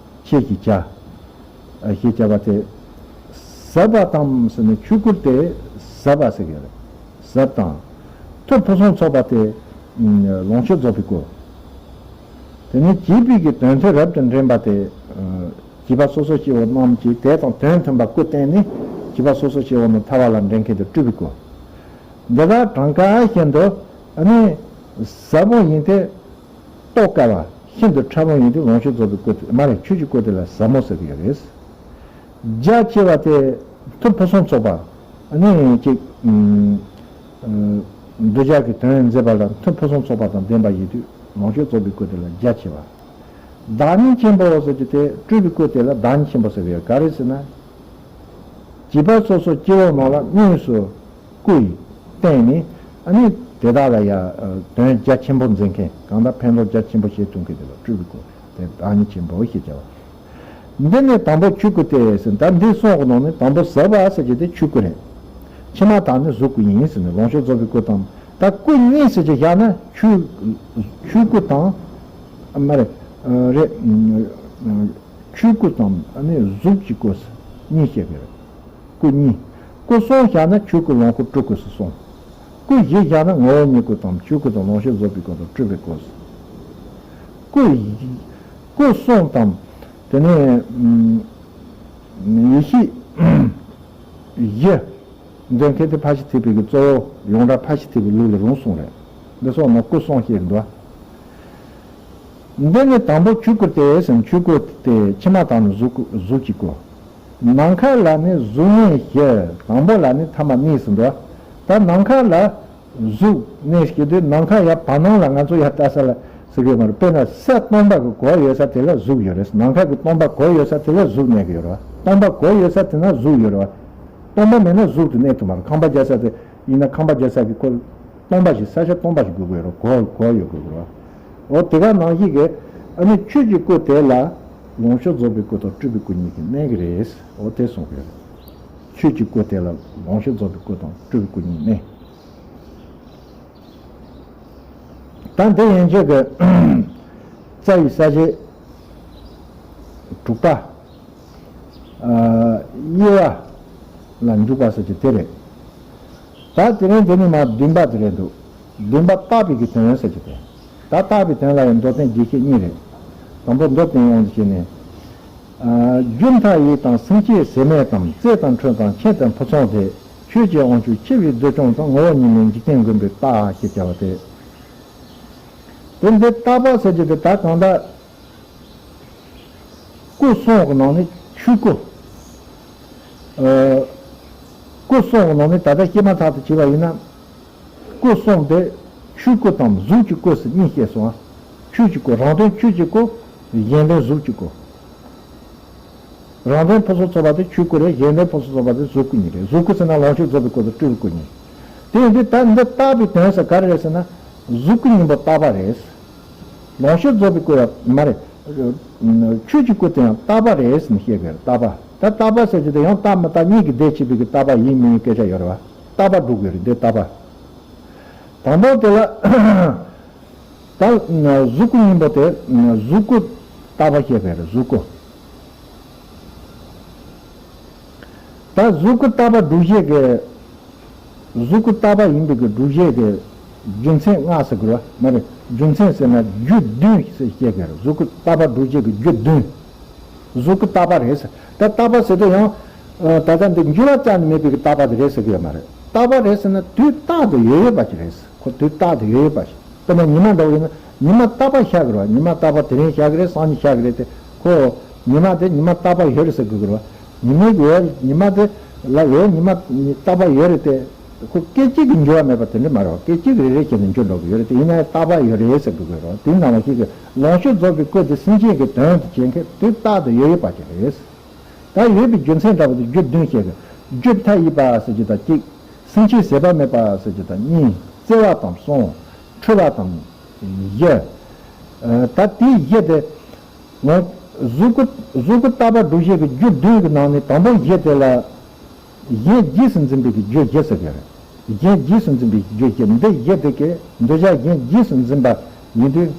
ཆེས་ཞེས་བྱ། ཞེས་བྱ་བ་སྟེ། ཟབ་པ་དང་ཟེར་ནས་ཆོས་སྐུ་དེ་ཟབ་པ་ཟེར་གྱི་རེད། ཟབ་དང་། མཐུ་ཕུན་སུམ་ཚོགས་པ་སྟེ། ལོངས་སྤྱོད་རྫོགས་པའི་སྐུ། དེ་ནས་བྱས་པའི་གི་དོན་མཐུ་རབ་ཏུ་འབྲིང་བ་སྟེ། བྱིས་པ་སོ་སོ་སྐྱེ་བོ་རྣམས་ཀྱིས་དེ་དང་དོན་མཐུན་པ་སྐུ་བསྟན་ནས། བྱིས་པ་སོ་སོ་སྐྱེ་བོ་རྣམས་ཐར་པ་ལ་འདྲེན་མཁན་དེ་སྤྲུལ་པའི་སྐུ། འདི་དག་གྲངས་ཀ་བཞིན་དུ་ནི་ཟབ་པོ་ཡིན་ཏེ། རྟོགས་དཀའ་བ་ཤིན་ཏུ་ཕྲ་མོ་ཡིན་དུས་ལོངས་སྤྱོད་རྫོགས་པའི་སྐུ་དེ་མ་རེད། ཆོས་ཀྱི་སྐུ་དེ་ལ་ཟབ་མོ་ཟེར་གྱི་ཡོད་རེད། རྒྱ་ཆེ་བ་དེ་ཐུབ་ཕུན་སུམ་ཚོགས་པ། ཨ་ནི་ཅིག་ཨུམ། གདུལ་བྱ་གི་དོན་མཛད་པ་ལ་ཐུབ་ཕུན་སུམ་ཚོགས་པ་དང་ལྡན་པ་ཡིན་དུས་ལོངས་སྤྱོད་རྫོགས་པའི་སྐུ་དེ་ལ་རྒྱ་ཆེ་བ། བདག་ཉིད་ཆེན་པོ་ཟེར་གྱི་དེ་སྤྲུལ་པའི་སྐུ་དེ་ལ་བདག་ཉིད་ཆེན་པོ་ཟེར་བའི་ག་རེ་ཟེར་ན། བྱིས་པ་སོ་སོ་སྐྱེ་བོ་རྣམས་ལ་དངོས་སུ་སྐུ་ཡིས་བསྟན་ནས། ཨ་ནི་དེ་དག་ལ་ཡང་དོན་རྒྱ་ཆེན་པོ་མཛད་མཁན། གང་ལྟར་ཕན་ཐོགས་རྒྱ་ཆེན་པོ་བྱེད་ཐུབ་མཁན་དེ་ལ་སྤྲུལ་པའི་སྐུ་དེ་བདག་ཉིད་ཆེན་པོ་ཞེས་བྱ་བ། འདི་ནི་དང་པོ་ཆོས་སྐུ་སྟེ་ཟེར། ད་འདི་གསུང་གི་ནང་ནས་དང་པོ་ཟབ་པ་ཟེར་གྱི་དེ་ཆོས་སྐུ་རེད། ཕྱི་མ་དག་ནི་གཟུགས་སྐུ་ཡིན་ཟེར་ནས་ལོངས་སྤྱོད་རྫོགས་པའི་སྐུ་དང་། ད་སྐུ་གཉིས་ཟེར་གྱི་བཞག་ན་ཆོས་ཆོས་སྐུ་དང་། མ་རེད། རེད། ཆོས་སྐུ་དང་ཨ་ནི་གཟུགས་ཀྱི་སྐུ་གཉིས་བཤད་པ་རེད། སྐུ་གཉིས། སྐུ་གསུམ་བཞག་ན་ཆོས་སྐུ་ལོངས་སྐུ་སྤྲུལ་སྐུ་ཟེར་གསུངས། སྐུ་བཞི་བཞག་ན་ངོ་བོ་ཉིད་སྐུ་དང་ཆོས་སྐུ་དང་ལོངས་སྤྱོད་རྫོགས་པའི་སྐུ་དང་སྤྲུལ་པའི་སྐུ་ཟེར། སྐུ་བཞི། སྐུ་གསུམ་དང་། དེ་ནས་ཡེ་ཤེས་བཞི། འདོད་མཁན་དེ་ཕར་ཕྱིན་ཐེག་པའི་གི་གཙོ་བོ་ཡོངས་གྲགས་ཕར་ཕྱིན་ཐེག་པའི་ལུགས་ལ་རུང་གསུངས་རེད། འདི་སོགས་ན་སྐུ་གསུམ་བཤད་འདུག། འདི་ནི་དང་པོ་ཆོས་སྐུ་སྟེ་ཟེར། ཆོས་སྐུ་སྟེ་ཕྱི་མ་དག་ནི་གཟུགས་སྐུ་གཟུགས་ཀྱི་སྐུ། ནམ་མཁའ་ལ་ནི་གཟུགས་བརྙན་བཞི། དང་པོ་ལ་ནི་ཐ་མ་གཉིས་ཟེར་འདུག། ད་ནམ་མཁའ་ལ་གཟུགས་བརྙན་བཞི་དེ་ནམ་མཁའ་ཡར་བར་སྣང་ལ་ང་ཚོ་ཡར་ལྟ་ས་ལ་ཟེར་གི་མ་རེད། དཔེར་ན་ས་སྟོང་པ་གི་གོ་ཡོད་ས་དེ་ལ་གཟུགས་ཡོད་རེད། ནམ་མཁའ་གི་སྟོང་པ་གོ་ཡོད་ས་དེ་ལ་གཟུགས་གནས་གི་ཡོད་རེད་བ། སྟོང་པ་གོ་ཡོད་ས་དེ་ན་གཟུགས་ཡོད་རེད་བ། སྟོང་པ་མེད་ན་གཟུགས་དེ་གནས་ཐུབ་མ་རེད། ཁང་པ་རྒྱག་ས་དེ་ཡིན་ན་ཁང་པ་རྒྱག་ས་གི་ཁོ་སྟོང་པ་ཞིག་ས་ཆ་སྟོང་པ་ཞིག་དགོས་ཀྱི་ཡོད་རེད། གོ་གོ་ཡོད་དགོས་ཀྱི་རེད་བ། འོ་དེ་ག་ནང་བཞིན་གི་ཨ་ནི་ཆོས་ཀྱི་སྐུ་དེ་ལ་ལོངས་སྤྱོད་རྫོགས་པའི་སྐུ་དང་སྤྲུལ་པའི་སྐུ་གཉིས་ཀྱིས་གནས་ཀྱི་རེད། འོ་དེ་གསུངས་ཀྱི་རེད། ཆོས་ཀྱི་སྐུ་དེ་ལ་ལོངས་སྤྱོད་རྫོགས་པའི་སྐུ་དང་སྤྲུལ་པའི་སྐུ་གཉིས་གནས། ད་འདི་ཡན་ཆད་ཀྱི་རྩ་བའི་ས་བཅད་དྲུག་པ། ཨ། དབྱེ་བ་ལ་འཇུག་པ་ཟེར་གྱི་དེ་རེད། ད་དེ་རིང་འདི་ནི་མ་བདུན་པ་དེ་རེད་འདུག། བདུན་པ་བརྟག་པའི་གི་དོན་ཟེར་གྱི་དེ། ད་བརྟག་པའི་དོན་ལ་ཡང་མདོ་བསྟན་རྒྱས་བཤད་གཉིས་རེད། དང་པོ་མདོ་བསྟན་དབྱངས་ཀྱི་ཞལ་ནས། རྒྱུ་མཐའ་ཡས་དང་སེམས་ཅན་ཟད་མེད་དང་། རྩེ་དང་འཕྲུལ་དང་ཁྱེད་དང་ཕུན་ཚོགས་དེ། ཆོས་ཀྱི་དབང་ཕྱུག་ཆེ་བའི་འདོད་ཆུང་དང་། ངོ་བོ་ཉིད་ནི་འཇིག་རྟེན་མགོན་པོའི་རྟགས་ཞེས་བྱ་བ་སྟེ། དེ་འདི་བརྟག་པ་ཟེར་གྱི་དེ་ད་གང་ལྟར་སྐུ་གསུམ་གྱི་ནང་ནས་ཆོས་སྐུ། སྐུ་གསུམ་གྱི་ནང་ནས་ད་ལྟ་སྐྱེས་མ་ཐག་ཏུ་བྱས་པ་ཡིན་ན། སྐུ་གསུམ་དེ་ཆོས་སྐུ་དང་གཟུགས་ཀྱི་སྐུ་ཟེར་གཉིས་བཤད་སོང་ང་། ཆོས་ཀྱི་སྐུ་རང་དོན་ཆོས་ཀྱི་སྐུ། གཞན་དོན་གཟུགས་ཀྱི་སྐུ། རང་དོན་ཕུན་སུམ་ཚོགས་པ་དེ་ཆོས་སྐུ་རེད། གཞན་དོན་ཕུན་སུམ་ཚོགས་པ་དེ་གཟུགས་སྐུ་གཉིས་རེད། གཟུགས་སྐུ་ཟེར་ན་ལོངས་སྤྱོད་རྫོགས་པའི་སྐུ་དང་སྤྲུལ་པའི་སྐུ་གཉིས། དེ་ཡིན་དུས་ད་འདི་བརྟག་པའི་དོན་ཟེར་ག་རེ་རེད་ཟེར་ན། གཟུགས་སྐུ་གཉིས་པོ་བརྟག་པ་རེད། ལོངས་སྤྱོད་རྫོགས་པའི་སྐུ་ཡང་མ་རེད། ཆོས་ཀྱི་སྐུ་དེ་ཡང་བརྟག་པ་རེད་ཟེར་ནས་བཤད་དགོས་རེད། བརྟག་པ། ད་བརྟག་པ་ཟེར་གྱི་དེ་ཡང་བརྟག་མི་བརྟག་གཉིས་ཀྱི་ཟླས་ཕྱེ་བའི་གི་བརྟག་པ་ཡིན་མིན་སྐད་ཆ་ཡོད་རེད་བ། བརྟག་པ་སྒྲུབ་དགོས་རེད། འདི་བརྟག་པ། དང་པོ་དེ་ལ། ད་གཟུགས་སྐུ་གཉིས་པོ་དེ་གཟུགས་སྐུ་བརྟག་པ་བཤད་པ་རེད། གཟུགས་སྐུ། ད་གཟུགས་སྐུ་བརྟག་པ་སྒྲུབ་བྱེད་ཀྱི། གཟུགས་སྐུ་བརྟག་པ་ཡིན་པའི་གི་སྒྲུབ་བྱེད་ཀྱི་རྒྱུ་མཚན་ལྔ་ཟེར་དགོས་རེད་བ། མ་རེད། རྒྱུ་མཚན་ཟེར་ན་རྒྱུ་བདུན་ཟེར་བཤད་ཀྱི་རེད། གཟུགས་སྐུ་བརྟག་པ་སྒྲུབ་བྱེད་ཀྱི་རྒྱུ་བདུན། གཟུགས་སྐུ་བརྟག་པ་རེད་ཟེར། ད་བརྟག་པ་ཟེར་དུས་ཡང་། ད་ལྟ་འདི་འགྱུར་བ་རྩ་ནས་མེད་པའི་གི་བརྟག་པ་དེ་རེད་ཟེར་གི་ཡོད་མ་རེད། བརྟག་པ་རེད་ཟེར་ན་དུས་རྟག་ཏུ་ཡོད་ཡོད་པ་ཅིག་རེད། ཁོ་དུས་རྟག་ཏུ་ཡོད་ཡོད་པ་ཞིག། དཔེར་ན་ཉི་མ་འདྲ་བོ་ཡིན་ན་ཉི་མ་རྟག་པ་ཤར་གི་རེད་བ། ཉི་མ་རྟག་པ་དེ་རིང་ཤར་གི་རེད། སང་ཉིན་ཤར་གི་རེད་དེ། ཁོ་ཉི་མ་དེ་ཉི་མ་རྟག་པ་ཡོད་རེད་ཟེར་དགོས་ཀྱི་རེད་བ། ཉི་མའི་གི་འོད་ཉི་མ་དེ་ལ་འོད་ཉི་མ་རྟག་པ་ཡོད་རེད་དེ། ཁོ་སྐད་ཅིག་གི་འགྱུར་བ་མེད་པ་དེ་འདྲ་མ་རེད་བ། སྐད་ཅིག་རེ་རེ་བྱས་ནས་འགྱུར་འགྲོ་གི་ཡོད་རེད་དེ། ཡིན་ན་ཡང་རྟག་པ་ཡོད་རེད་ཟེར་དགོས་ཀྱི་རེད་བ། དེ་ནང་བཞིན་གྱི་ལོངས་སྤྱོད་རྫོགས་པའི་སྐུ་དེ་སེམས་ཅན་གྱི་དོན་དུ་བྱེད་མཁན་དུས་རྟག་ཏུ་ཡོད་ཡོད་པ་ཅིག་རེད། ད་ཡོད་པའི་རྒྱུ་མཚན་འདྲ་བོ་དེ་རྒྱུ་བདུན་བཤད་གི། རྒྱུ་མཐའ་ཡས་པ་ཟེར་གྱི་དང་གཅིག། སེམས་ཅན་ཟད་པ་མེད་པ་ཟེར་གྱི་དང་གཉིས། བརྩེ་བ་དང་གསུམ། འཁྲུལ་བ་དང་བཞི། ད་དེའི་བཞི་དེ། ངོ་། གཟུགས་སྐུ་གཟུགས་སྐུ་བརྟག་པ་སྒྲུབ་བྱེད་ཀྱི་རྒྱུ་བདུན་གྱི་ནང་ནས་དང་པོ་བཞི་དེ་ལ། གཞན་རྗེས་སུ་འཛིན་པའི་རྒྱུ་བཞི་ཟེར་གྱི་རེད། གཞན་རྗེས་སུ་འཛིན་པའི་རྒྱུ་བཞི། འདི་བཞི་དེ་གས་འདོད་ཆགས་གཞན་རྗེས་སུ་འཛིན་པ་ཡིན་དུས།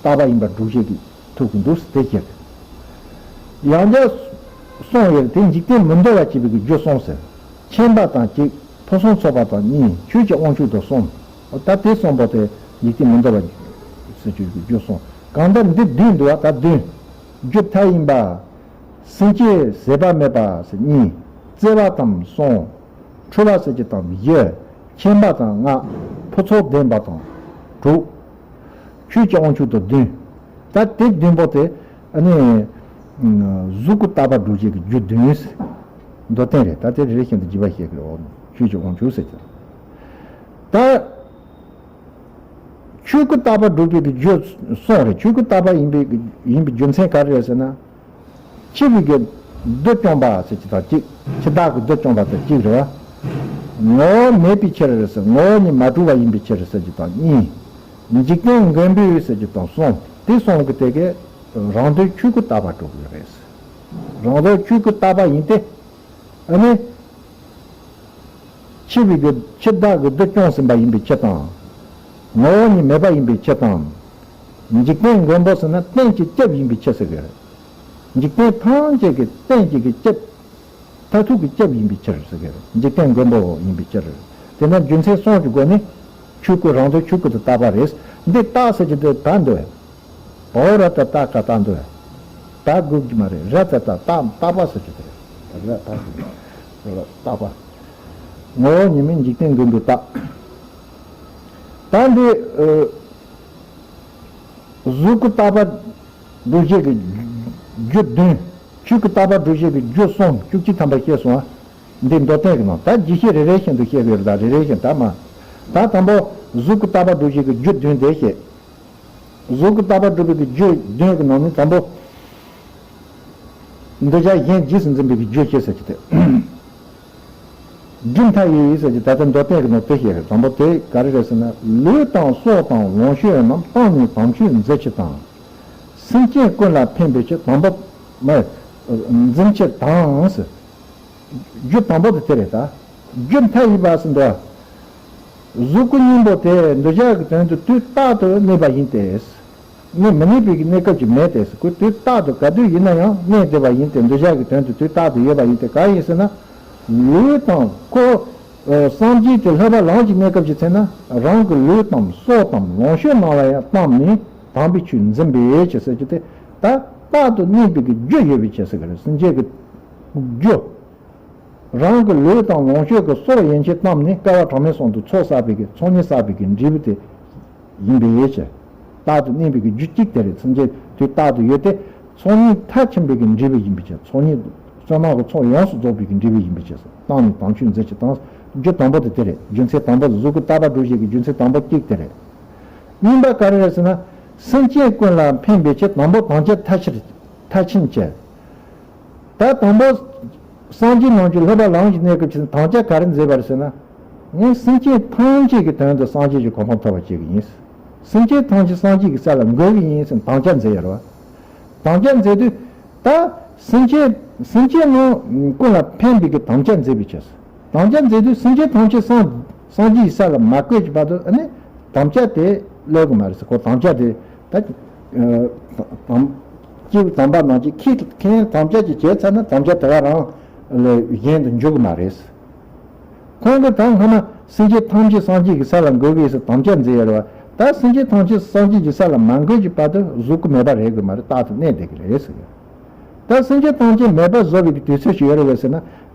བརྟག་པ་ཡིན་པར་སྒྲུབ་བྱེད་ཀྱི་ཐུག་གི་འདུག་སྟེ་བཞི། ཡང་བསྐྱར་གསུངས་ཡོད་དེ། འཇིག་རྟེན་མི་འདོར་བར་བྱེད་པའི་རྒྱུ་གསུམ་ཟེར། ཁྱིམ་པ་དང་གཅིག། ཕུན་སུམ་ཚོགས་པ་དང་གཉིས། ཆོས་ཀྱི་དབང་ཕྱུག་དང་གསུམ། ད་དེ་གསུམ་པོ་དེ་འཇིག་རྟེན་མི་འདོར་བར་ཟེར་གྱི་རྒྱུ་གསུམ། གང་ལྟར་འདི་བདུན་འདུག་བ། ད་བདུན། རྒྱུ་མཐའ་ཡས་པ། སེམས་ཅན་ཟད་པ་མེད་པ་ཟེར་གཉིས། བརྩེ་བ་དང་གསུམ། འཁྲུལ་བ་ཟེར་གྱི་དང་བཞི། ཁྱིམ་པ་དང་ལྔ། ཕུན་ཚོགས་ལྡན་པ་དང་དྲུག། ཆོས་ཀྱི་དབང་ཕྱུག་དང་བདུན། ད་དེ་བདུན་པོ་དེ་ཨ་ནི་གཟུགས་སྐུ་རྟག་པར་སྒྲུབ་བྱེད་ཀྱི་རྒྱུ་བདུན་ཟེར། མདོ་བསྟན་རེད། ད་དེ་རེ་རེ་བཞིན་དུ་རྒྱས་པ་བཤད་ཀྱི་རེད། འོ་ཆོས་ཀྱི་དབང་ཕྱུག་ཟེར་གྱི་རེད། ད་ཆོས་སྐུ་རྟག་པར་སྒྲུབ་པའི་གི་རྒྱུ་གསུངས་རེད། ཆོས་སྐུ་རྟག་པ་ཡིན་པའི་ཡིན་པའི་རྒྱུ་མཚན་ག་རེ་རེད་ཟེར་ན། འཆི་བའི་གི་བདུད་བཅོམ་པ་ཟེར་གྱི་དང་གཅིག་འཆི་བདག་གི་བདུད་བཅོམ་པ་དང་གཅིག་རེད་བ། ངོ་བོ་མེད་པའི་ཕྱིར་ཟེར། ངོ་བོ་ཉིད་མ་གྲུབ་པ་ཡིན་པའི་ཕྱིར་ཟེར་གྱི་དང་གཉིས། འཇིག་རྟེན་མགོན་པོས་ཟེར་གྱི་དང་གསུམ། དེ་གསུམ་གི་དེ་གའི་རང་དོན་ཆོས་སྐུ་རྟག་པར་གྲུབ་ཡོད་རེད། རང་དོན་ཆོས་སྐུ་རྟག་པ་ཡིན་ཏེ། ཨ་ནི། འཆི་བའི་གི་འཆི་བདག་གི་བདུད་བཅོམ་ཟིན་པ་ཡིན་པའི་ཕྱིར་དང་། ངོ་བོ་ཉིད་མེད་པ་ཡིན་པའི་ཕྱིར་དང་། འཇིག་རྟེན་མགོན་པོ་ཟེར་ན་རྟེན་གྱི་སྐྱབས་ཡིན་པའི་ཕྱིར་ཟེར་གི་རེད། འཇིག་རྟེན་ཐམས་ཅད་ཀྱི་རྟེན་གྱི་གི་སྐྱབས། མཐར་ཐུག་གི་སྐྱབས་ཡིན་པའི་ཕྱིར་ཟེར་གི་རེད། འཇིག་རྟེན་མགོན་པོ་ཡིན་པའི་ཕྱིར། དེས་ན་རྒྱུ་མཚན་གསུམ་གྱི་སྒོ་ནས་ཆོས་སྐུ་རང་དོན་ཆོས་སྐུ་དེ་རྟག་པ་རེད། འདི་རྟག་ཟེར་གྱི་འདི་ད་འདོད། བའོ་ར་ཏ་རྟ་ཀ་རྟག་འདོད། ད་དགོས་ཀྱི་མ་རེད། ར་ཏ་རྟག་རྟག་རྟག་པ་ཟེར་གྱི་དེ་རེད། ར་རྟག་རྟག་པ། ངོ་བོ་ཉིད་མིན་འཇིག་རྟེན་མགོན་པོའི་རྟགས། ད་འདི་ཨ་གཟུགས་སྐུ་རྟག་པ་སྒྲུབ་བྱེད་ཀྱི་རྒྱུ་བདུན། ཆོས་སྐུ་རྟག་པ་སྒྲུབ་བྱེད་ཀྱི་རྒྱུ་གསུམ། བཅུ་གཅིག་ཐམ་པ་བཤད་སོང་ང་། འདི་མདོ་བསྟན་གྱི་ནང་ད་རྒྱས་བཤད་རེ་རེ་བཞིན་དུ་བཤད་དགོས་རེད། ད་རེ་རེ་བཞིན་ད་མ། ད་དང་པོ་གཟུགས་སྐུ་རྟག་པ་སྒྲུབ་བྱེད་ཀྱི་རྒྱུ་བདུན་དེ་བཤད། གཟུགས་སྐུ་རྟག་པ་སྒྲུབ་པའི་གི་རྒྱུ་བདུན་གྱི་ནང་ནས་དང་པོ། འདོད་ཆགས་གཞན་རྗེས་སུ་འཛིན་པའི་གི་རྒྱུ་བཤད་ཟེར་གྱི་དེ། སྒྲིབ་མཐའ་ཡས་ཟེར་གྱི་ད་ལྟ་མདོ་བསྟན་གྱི་ནང་དེ་བཤད་རེད། དང་པོ་དེ་ག་རེ་རེད་ཟེར་ན། ལུས་དང་སྲོག་དང་ལོངས་སྤྱོད་རྣམས་བཏང་ནས་དམ་ཆོས་མཛད་ཕྱིར་དང་། སེམས་ཅན་ཀུན་ལ་ཕན་པའི་ཕྱིར། དང་པོ་མ་འཛིན་ཕྱིར་དང་ཟེར། རྒྱུ་དང་པོ་དེ་དེ་རེད་ད། རྒྱུ་མཐའ་ཡས་པ་ཟེར་འདུག་གཟུགས་སྐུ་སྙིང་པོ་དེ་འདོད་ཆགས་ཀྱི་དོན་དུ་དུས་རྟག་ཏུ་གནས་པ་ཡིན་ཏེ། གནས་མི་ནུས་པའི་གནས་སྐབས་ཅིག་མེད་དེ། ཁོ་དུས་རྟག་ཏུ་ག་དུས་ཡིན་ན་ཡང་གནས་བསྡད་པ་ཡིན་ཏེ། འདོད་ཆགས་ཀྱི་དོན་དུ་དུས་རྟག་ཏུ་ཡོད་པ་ཡིན་ཏེ། གང་ཡིན་ཟེར་ན། ལུས་དང་ཁོ། ཨ་སངས་རྒྱས་དེ་ལྷག་པ་ལམ་གྱི་གནས་སྐབས་ཀྱི་ཚེ་ན་རང་གི་ལུས་དང་སྲོག་དང་ལོངས་སྤྱོད་རྣམས་ལ་ཡང་བཏང་ནས་དམ་པའི་ཆོས་འཛིན་པའི་ཕྱིར་ཟེར་གྱི་དེ། ད་རྟག་ཏུ་གནས་པའི་གི་རྒྱུ་ཡོད་པའི་ཕྱིར་ཟེར་གི་རེད། སེམས་ཅན་གྱི་རྒྱུ། རང་གི་ལུས་དང་ལོངས་སྤྱོད་ཀྱི་སྲོག་ཡན་ཆད་བཏང་ནས་བསྐལ་པ་གྲངས་མེད་གསུམ་དུ་ཚོགས་བསགས་པའི་གི་ཚོགས་གཉིས་བསགས་པའི་གི་འབྲས་བུ་དེ་ཡིན་པའི་ཕྱིར། རྟག་ཏུ་གནས་པའི་གི་རྒྱུ་གཅིག་དེ་རེད། སེམས་ཅན་དུས་རྟག་ཏུ་ཡོད་དེ། ཚོགས་གཉིས་མཐར་ཕྱིན་པའི་གི་འབྲས་བུ་ཡིན་པའི་ཕྱིར། ཚོགས་གཉིས་བསོད་ནམས་ཀྱི་ཚོགས་ཡོངས་སུ་རྫོགས་པའི་གི་འབྲས་བུ་ཡིན་པའི་ཕྱིར། བཏང་ནས་དམ་ཆོས་མཛད་ཕྱིར་དང་། རྒྱུ་དང་པོ་དེ་དེ་རེད། རྒྱུ་མཚན་དང་པོ་དེ་གཟུགས་སྐུ་རྟག་པ་སྒྲུབ་བྱེད་ཀྱི་རྒྱུ་མཚན་དང་པོ་གཅིག་དེ་རེད། གཉིས་པ་ག་རེ་རེད་ཟེར་ན། སེམས་ཅན་ཀུན་ལ་ཕན་པའི་ཕྱིར། དང་པོ་དམ་བཅའ་མཐར་ཕྱིན། མཐར་ཕྱིན་བྱས། ད་དང་པོ། སངས་རྒྱས་རྣམས་ཀྱི་ལྷག་པ་ལམ་གྱི་གནས་སྐབས་ཀྱི་དམ་བཅའ་ག་རེ་མཛད་པ་རེད་ཟེར་ན། ངས་སེམས་ཅན་ཐམས་ཅད་ཀྱི་དོན་དུ་སངས་རྒྱས་ཀྱི་གོ་འཕང་ཐོབ་པར་བྱེད་ཀྱི་ཡིན། སེམས་ཅན་ཐམས་ཅད་སངས་རྒྱས་ཀྱི་ས་ལ་འགོད་ཀྱི་ཡིན་ཟེར་དམ་བཅའ་མཛད་ཡོད་རེད་བ། དམ་བཅའ་མཛད་དུས། ད་སེམས་ཅན་སེམས་ཅན་རྣམས་ཀུན་ལ་ཕན་པའི་གི་དམ་བཅའ་མཛད་པའི་ཕྱིར། དམ་བཅའ་མཛད་དུས་སེམས་ཅན་ཐམས་ཅད་སངས་སངས་རྒྱས་ཀྱི་ས་ལ་མ་བཀོད་ཀྱི་བར་དུ་ཨ་ནི་དམ་བཅའ་དེ་ལེགས་ཀྱི་མ་རེད་ཟེར། ཁོ་དམ་བཅའ་དེ། ད། ཨ་དམ། སྐྱེས་བུ་དམ་པ་རྣམས་ཀྱིས་ཁས་ཁས་དམ་བཅའ་ཅིག་བྱས་ཚར་ན་དམ་བཅའ་དེ་ག་རང་ལས་གཞན་དུ་འཇུག་གི་མ་རེད། ཁོང་གིས་ད་སྔ་མ་སེམས་ཅན་ཐམས་ཅད་སངས་རྒྱས་ཀྱི་ས་ལ་འགོད་དགོས་ཟེར་དམ་བཅའ་མཛད་ཡོད་རེད་བ། ད་སེམས་ཅན་ཐམས་ཅད་སངས་རྒྱས་ཀྱི་ས་ལ་མ་འགོད་ཀྱི་བར་དུ་གཟུགས་སྐུ་མེད་པ་རེད་དགོས་མ་རེད། རྟག་ཏུ་གནས་བསྡད་ཀྱི་རེད་ཟེར་གི། ད་སེམས་ཅན་ཐམས་ཅད་མེད་པ་བཟོ་བའི་གི་དུས་ཚོད་ཅིག་ཡོད་རེད་བས་ཟེར་ན།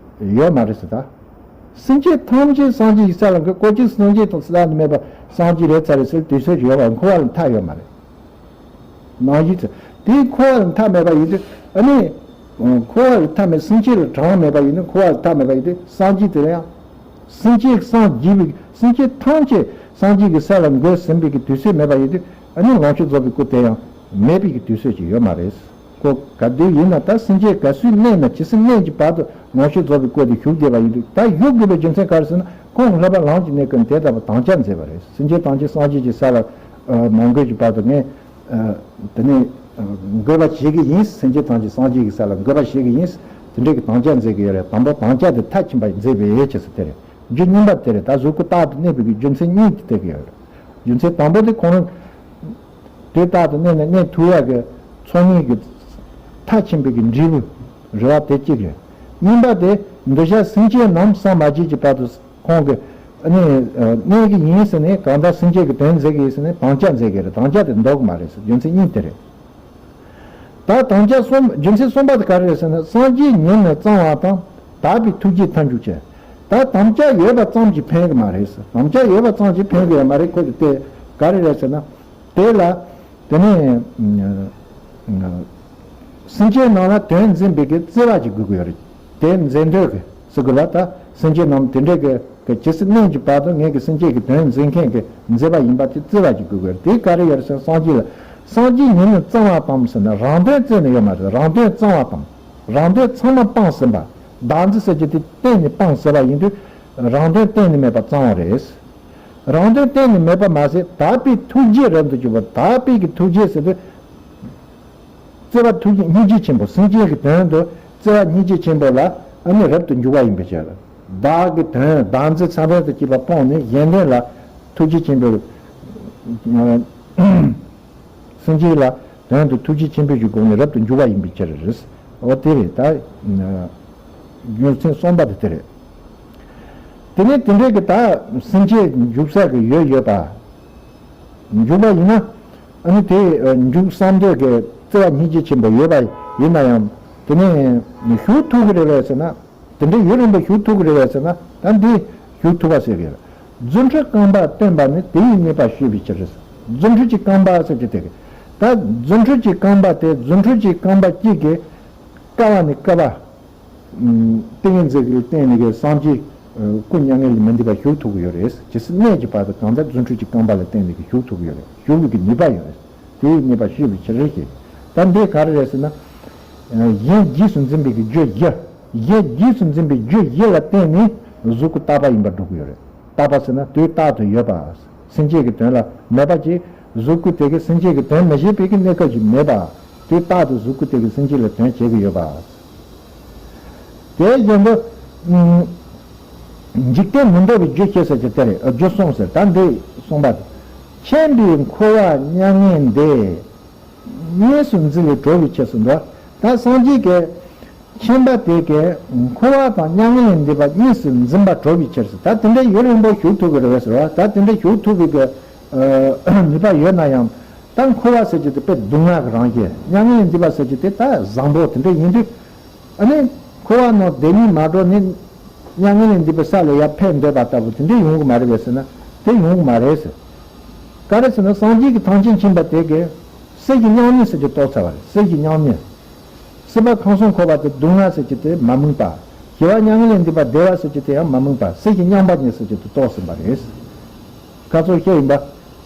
ཡོད་མ་རེད་ཟེར་ད། སེམས་ཅན་ཐམས་ཅད་སངས་རྒྱས་ཀྱི་ས་ལ་འགོད། ཀོ་ཅི་སངས་རྒྱས་དང་ས་ལ་མེད་པ་སངས་རྒྱས་རེད་ཚར་རེད་ཟེར་དུས་ཚོད་ཅིག་ཡོད་པ་འཁོར་བ་ལ་མཐའ་ཡོད་མ་རེད། ནང་བཞིན་དུ་དེའི་འཁོར་བ་ལ་མཐའ་མེད་པ་ཡིན་དུས་ཨ་ནི། འཁོར་བ་ལ་མཐའ་མེད། སེམས་ཅན་ལ་གྲངས་མེད་པ་ཡིན་དུས། འཁོར་བ་ལ་མཐའ་མེད་པ་ཡིན་དུས་སངས་རྒྱས་དེ་ལ་ཡང་། སེམས་ཅན་སངས་རྒྱས་པའི་སེམས་ཅན་ཐམས་ཅད་སངས་རྒྱས་ཀྱི་ས་ལ་འགོད་ཟིན་པའི་གི་དུས་ཚོད་མེད་པ་ཡིན་དུས་ཨ་ནི་ལོངས་སྤྱོད་རྫོགས་པའི་སྐུ་དེ་ཡང་མེད་པའི་གི་དུས་ཚོད་ཅིག་ཡོད་མ་རེད། ཁོ་ག་དུས་ཡིན་ན་ད་སེམས་ཅན་ག་སུའི་གནས་ན་ཇི་སྲིད་གནས་ཀྱི་བར་དུ་ལོངས་སྤྱོད་རྫོགས་པའི་སྐུ་དེ་བཞུགས་བསྡད་པ་ཡིན་དུས། ད་བཞུགས་དགོས་པའི་རྒྱུ་མཚན་ག་རེ་ཟེར་ན། ཁོང་ལྷག་པ་ལམ་གྱི་གནས་སྐབས་དེ་ལྟ་བུ་དམ་བཅའ་མཛད་པ་རེད། སེམས་ཅན་ཐམས་ཅད་སངས་རྒྱས་ཀྱི་ས་ལ་མ་འགོད་ཀྱི་བར་དུ་ངས། ཨ་དེ་ནས་ཨ་འགོད་པ་བྱེད་ཀྱི་ཡིན། སེམས་ཅན་ཐམས་ཅད་སངས་རྒྱས་ཀྱི་ས་ལ་འགོད་པ་བྱེད་ཀྱི་ཡིན། དེ་འདྲའི་གི་དམ་བཅའ་མཛད་ཀྱི་ཡོད་རེད། དང་པོ་དམ་བཅའ་དེ་མཐར་ཕྱིན་པ་མཛད་པའི་ཕྱིར་ཟེར་དེ་རེད། རྒྱུ་གཉིས་པ་དེ་རེད། ད་གཟུགས་སྐུ་རྟག་ཏུ་གནས་པའི་གི་རྒྱུ་མཚན་གཉིས་དེ་བསྟན་གྱི་ཡོད་རེད། རྒྱུ་མཚན་དང་པོ་དེ་ཁོང་རང་དུས་རྟག་ཏུ་གནས་ན་གནས་ཐུབ་ཡག་གི་ཚོགས་གཉིས་ཀྱི་མཐར་ཕྱིན་པའི་གི་འབྲས་བུ་རེད་བ། དེ་གཅིག་རེད། གཉིས་པ་དེ་འདོད་ཆགས་སེམས་ཅན་རྣམས་སངས་མ་རྒྱས་ཀྱི་བར་དུ། ཁོང་གིས་ཨ་ནི་ཨ་གནས་ཀྱི་ཡིན་ཟེར་ནས། གང་ལྟར་སེམས་ཅན་གྱི་དོན་མཛད་ཀྱི་ཡིན་ཟེར་ནས་དམ་བཅའ་མཛད་ཀྱི་རེད། དམ་བཅའ་དེ་འདོགས་ཀྱི་མ་རེད་ཟེར། རྒྱུ་མཚན་གཉིས་དེ་རེད། ད་དམ་བཅའ་གསུམ། རྒྱུ་མཚན་གསུམ་པ་དེ་ག་རེ་རེད་ཟེར་ན། སངས་རྒྱས་ཉིད་ནི་གཙང་བ་དང་། དག་པའི་ཐུགས་རྗེས་མཐར་འཇུག་ཅེས། ད་དམ་བཅའ་ཡོད་པ་ཙམ་གྱིས་ཕན་གྱི་མ་རེད་ཟེར། དམ་བཅའ་ཡོད་པ་ཙམ་གྱིས་ཕན་གྱི་ཡོད་མ་རེད། ཁོ་གི་དེ་ག་རེ་རེད་ཟེར་ན། དེ་ལ། དེ་ནས་སེམས་ཅན་རྣམས་ལ་དོན་འཛིན་པའི་གི་བརྩེ་བ་ཅིག་དགོས་ཀྱི་ཡོད་རེད། དེ་འཛིན་འདོད་ཀྱི་ཟེར་དགོས་ལ། ད་སེམས་ཅན་རྣམས་དེ་འདྲའི་གི་གི་ཇི་སྲིད་གནས་ཀྱི་བར་དུ་ངེད་ཀྱི་སེམས་ཅན་གྱི་དོན་འཛིན་མཁན་གྱི་མཛད་པ་ཡིན་པ་དེ་བརྩེ་བ་ཅིག་དགོས་ཀྱི་ཡོད་རེད། དེ་ག་རེ་ཡོད་རེད་ཟེར་ན། སངས་རྒྱས་ལ། སངས་རྒྱས་ཉིད་ནི་གཙང་བ་དང་ཟེར་ན། རང་དོན་བརྩད་ནས་ཡོད་མ་རེད། རང་དོན་གཙང་བ་དང་། རང་དོན་ཚང་མ་སྤངས་ཟིན་པ། བདག་འཛིན་ཟེར་རྒྱུ་དེ་གཏན་ནས་སྤངས་ཟིན་པ་ཡིན་དུས། རང་དོན་གཏན་ནས་མེད་པ་གཙང་བ་རེད། རང་དོན་གཏན་ནས་མེད་པ་མ་ཟད། དག་པའི་ཐུགས་རྗེ་རབ་ཏུ་གྱུར་པ། དག་པའི་གི་ཐུགས་རྗེ་ཟེར་དུས། བརྩེ་བ་ཐུགས་རྗེ་སྙིང་རྗེ་ཆེན་པོ། སེམས་ཅན་གྱི་དོན་དུ་བརྩེ་བ་སྙིང་རྗེ་ཆེན་པོ་ལ་ཨ་ནི་རབ་ཏུ་འཇུག་པ་ཡིན་པའི་ཕྱིར། བདག་གི་དོན་བདག་འཛིན་ཚད་མེད་དུ་སྐྱེས་པ་སྤངས་ནས། གཞན་དོན་ལ་ཐུགས་རྗེ་ཆེན་པོས། སེམས་ཅན་ལ་དོན་དུ་ཐུགས་རྗེ་ཆེན་པོའི་གི་སྒོ་ནས་རབ་ཏུ་འཇུག་པ་ཡིན་པའི་ཕྱིར་རེད། འོ་དེ་རེད། ད་རྒྱུ་མཚན་གསུམ་པ་དེ་དེ་རེད། དེ་ནས་དེ་འདྲའི་གི་ད་སེམས་ཅན་འཇུག་ས་གི་ཡོད་ཡོད་པ། འཇུག་པ་ཡིན་ན། ཨ་ནི་དེ་འཇུག་བསམ་འདོད་ཀྱི་བརྩེ་བ་སྙིང་རྗེ་ཆེན་པོ་ཡོད་པ་ཡིན་ན་ཡང་། དེ་ནས་ཞུགས་ཐུབ་ཀྱི་རེད་པས་ཟེར་ན། དེ་འདྲའི་ཡུན་རིང་པོ་ཞུགས་ཐུབ་ཀྱི་རེད་པས་ཟེར་ན། ད་འདི་ཞུགས་ཐུབ་པ་ཟེར་གི་རེད། རྫུ་འཕྲུལ་རྐང་པ་སྟོན་པ་ནི། དེ་ཡི་ནུས་པ་ཤེས་པའི་ཕྱིར་ཟེར། རྫུ་འཕྲུལ་གྱི་རྐང་པ་ཟེར་གྱི་དེ་གི། ད་རྫུ་འཕྲུལ་གྱི་རྐང་པ་དེ། རྫུ་འཕྲུལ་གྱི་རྐང་པ་གཅིག་གིས་བསྐལ་པ་ནས་བསྐལ་པ། ཏིང་ངེ་འཛིན་གྱི་བརྟེན་ནས་གི་སངས་རྒྱས་སྐུ་མྱ་ངན་ལས་མི་འདའ་བར་བཞུགས་ཐུབ་ཀྱི་ཡོད་རེད། ཇི་སྲིད་གནས་ཀྱི་བར་དུ་གང་ལྟར་རྫུ་འཕྲུལ་གྱི་རྐང་པ་ལ་བརྟེན་ནས་གི་བཞུགས་ཐུབ་ཀྱི་ཡོད་རེད། བཞུགས་པའི་གི་ནུས་པ་ཡོད་རེད། དེའི་ནུས་པ་ཤེས་པའི་ཕྱིར་ཞེས། ད་འདི་ག་རེ་རེད་ཟེར་ན། གཞན་རྗེས་སུ་འཛིན་པའི་གི་རྒྱུ་བཞི། གཞན་རྗེས་སུ་འཛིན་པའི་རྒྱུ་བཞི་ལ་བརྟེན་ནས་གཟུགས་སྐུ་རྟག་པ་ཡིན་པར་སྒྲུབ་ཀྱི་ཡོད་རེད། རྟག་པ་ཟེར་ན་དུས་རྟག་ཏུ་ཡོད་པ། སེམས་ཅན་གྱི་དོན་ལ་མོས་པ་ཅིག་གཟུགས་སྐུ་དེ་གིས་སེམས་ཅན་གྱི་དོན་མི་བྱེད་པའི་གི་གནས་སྐབས་ཤིག་མེད་པ། དུས་རྟག་ཏུ་གཟུགས་སྐུ་དེ་གིས་སེམས་ཅན་ལ་དོན་བྱེད་ཀྱི་ཡོད་པ། དེའི་རྒྱན་དུ། འཇིག་རྟེན་མི་འདའ་བའི་རྒྱུ་བཞི་ཟེར་གྱི་དེ་རེད། རྒྱུ་གསུམ་ཟེར། ད་འདི་གསུངས་པ་དེ། མཁྱེན་པའི་འཁོར་བ་མྱ་ངན་འདས། གཉིས་སུ་འཛིན་ལས་གྲོལ་བའི་ཕྱིར་ཟེར་འདུག་ད་སངས་རྒྱས་ཀྱི་མཁྱེན་པ་དེ་གིས་འཁོར་བ་དང་མྱ་ངན་ལས་འདས་པ་གཉིས་སུ་འཛིན་པ་གྲོལ་བའི་ཕྱིར་ཟེར། ད་དེ་འདྲའི་ཡུན་རིང་པོ་བཞུགས་ཐུབ་ཀྱི་རེད་ཟེར་བ། ད་དེ་འདྲའི་བཞུགས་ཐུབ་པའི་གི་ནུས་པ་ཡོད་ན་ཡང་། ད་འཁོར་བ་ཟེར་གྱི་དེ་དཔེ་སྡུག་བསྔལ་གྱི་རང་བཞིན། མྱ་ངན་ལས་འདས་པ་ཟེར་གྱི་དེ་ད་བཟང་པོ་དེ་འདྲ་ཡིན་དུས། ཨ་ནི་འཁོར་བ་ནང་བདེ་གཉིས་མ་གྲོལ་ནས་མྱ་ངན་ལས་འདས་པའི་ས་ལ་ཡར་ཕེབས་འདོད་པ་ལྟ་བུ་དེ་འདྲ་ཡོང་གི་མ་རེད་པས་ཟེར་ན། དེ་ཡོང་གི་མ་རེད་ཟེར། ག་རེ་ཟེར་ན། སངས་རྒྱས་ཀྱི་ཐམས་ཅད་མཁྱེན་པ་དེ་གིས་སྲིད་ཞི་མྱང་གཉིས་ཟེར་གྱི་རྟོགས་ཚར་བ་རེད། སྲིད་ཞི་མྱང་གཉིས། སྲིད་པ་ཁམས་གསུམ་འཁོར་བ་དེ་སྡུག་བསྔལ་ཟེར་གྱི་དེ་མ་དམིགས་པ། ཞི་བ་མྱ་ངན་ལས་འདས་པ་བདེ་བ་ཟེར་གྱི་དེ་ཡང་མ་དམིགས་པ། སྲིད་ཞི་མྱང་བ་གཉིས་ཟེར་གྱི་དེ་རྟོགས་ཟིན་པ་རེད། ཁ་ཚོར་ཤེས་ཡིན་པ།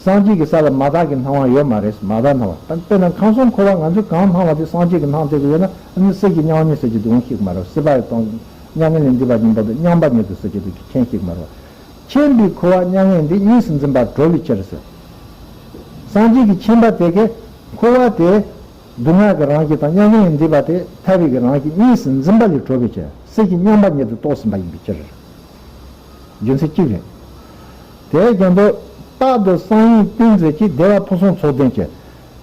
སངས་རྒྱས་ཀྱི་ས་ལ་མ་དག་གི་སྣང་བ་ཡོད་མ་རེད། མ་དག་སྣང་བ། ད་དཔེར་ན་ཁམས་གསུམ་འཁོར་བ་ང་ཚོས་གང་སྣང་བ་དེ་སངས་རྒྱས་ཀྱིས་སྣང་བསྡད་ཀྱི་ཡོད་ན། ཨ་ནི་སྲིད་ཞི་མྱང་གཉིས་ཟེར་གྱི་དེ་འོང་ཤེས་ཀྱི་མ་རེད། སྲིད་པ་ཡི་སྟོང་། མྱ་ངན་ལས་འདས་པ་ཡིན་པ་དེ་མྱང་བ་ཉིད་དུ་ཟེར་གྱི་དེ་མཁྱེན་ཤེས་ཀྱི་མ་རེད། མཁྱེན་པའི་འཁོར་བ་མྱ་ངན་འདས། གཉིས་སུ་འཛིན་པ་གྲོལ་བའི་ཕྱིར་ཟེར། སངས་རྒྱས་ཀྱི་མཁྱེན་པ་དེ་གིས་འཁོར་བ་དེ་སྡུག་བསྔལ་གྱི་རང་བཞིན་དང་མྱ་ངན་ལས་འདས་པ་དེ་ཐར་བའི་གི་རང་བཞིན་གཉིས་སུ་འཛིན་པ་ལས་གྲོལ་བའི་ཕྱིར། སྲིད་ཞི་མྱང་བ་ཉིད་དུ་རྟོགས་ཟིན་པ་ཡིན་པའི་ཕྱིར། རྒྱུ་མཚན་གཅིག་རེད། དེའི་རྒྱན་དུ། རྟག་ཏུ་གསང་ཡིན་ཏིང་འཛིན་གྱི། བདེ་བ་ཕུན་སུམ་ཚོགས་ལྡན་གྱི།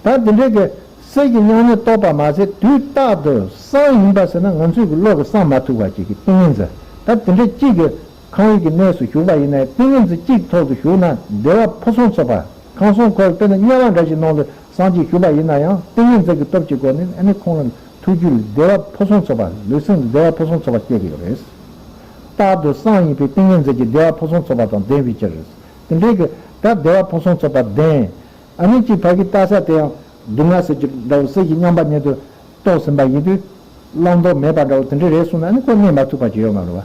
ད་དེ་འདྲའི་གི་སྲིད་ཞི་མྱང་གཉིས་རྟོགས་པ་མ་ཟད། དུས་རྟག་ཏུ་གསང་ཡིན་པ་ཟེར་ན་ང་ཚོའི་གི་བློ་གིས་གསང་མ་ཐུབ་པ་ཅིག་གི་ཏིང་ངེ་འཛིན། ད་དེ་འདྲའི་གཅིག་གི་ཁམས་ཡུལ་གྱི་གནས་སུ་ཞུགས་པ་ཡིན་ན། ཏིང་ངེ་འཛིན་གཅིག་ཐོག་ཏུ་ཞུགས་ན་བདེ་བ་ཕུན་སུམ་ཚོགས་པ། ཁམས་གསུམ་འཁོར་བའི་དཔེར་ན་དམྱལ་བ་འདྲ་ཞིག་ནང་དུ་སངས་རྒྱས་བཞུགས་པ་ཡིན་ན་ཡང་། ཏིང་ངེ་འཛིན་གྱི་སྟོབས་ཀྱི་སྒོ་ནས་ཨ་ནི་ཁོང་ལ་ཐུགས་རྒྱུད་ལ་བདེ་བ་ཕུན་སུམ་ཚོགས་པ། ལུས་སེམས་ལ་བདེ་བ་ཕུན་སུམ་ཚོགས་པ་སྐྱེ་གི་ཡོད་རེད། རྟག་ཏུ་གསང་ཡིན་པའི་ཏིང་ངེ་འཛིན་གྱི་བདེ་བ་ཕུན་སུམ་ཚོགས་པ་དང་ལྡན་པའི་ཕྱིར། དེ་འདྲའི་གི་ད་བདེ་བ་ཕུན་སུམ་ཚོགས་པ་ལྡན། ཨ་ནི་གཅིག་ཕ་གི་ལྟ་ས་དེ་ཡང་སྡུག་བསྔལ་ཟེར་གྱི་འདྲ་བོ། སྲིད་ཞི་མྱང་བ་ཉིད་དུ་རྟོགས་ཟིན་པ་ཡིན་དུས། བླང་དོར་མེད་པ་འདྲ་བོ་དེ་འདྲ་རེད་གསུངས་ན། ཨ་ནི་ཁོ་གནས་མ་ཐུབ་པ་ཅིག་ཡོད་མ་རེད་བ།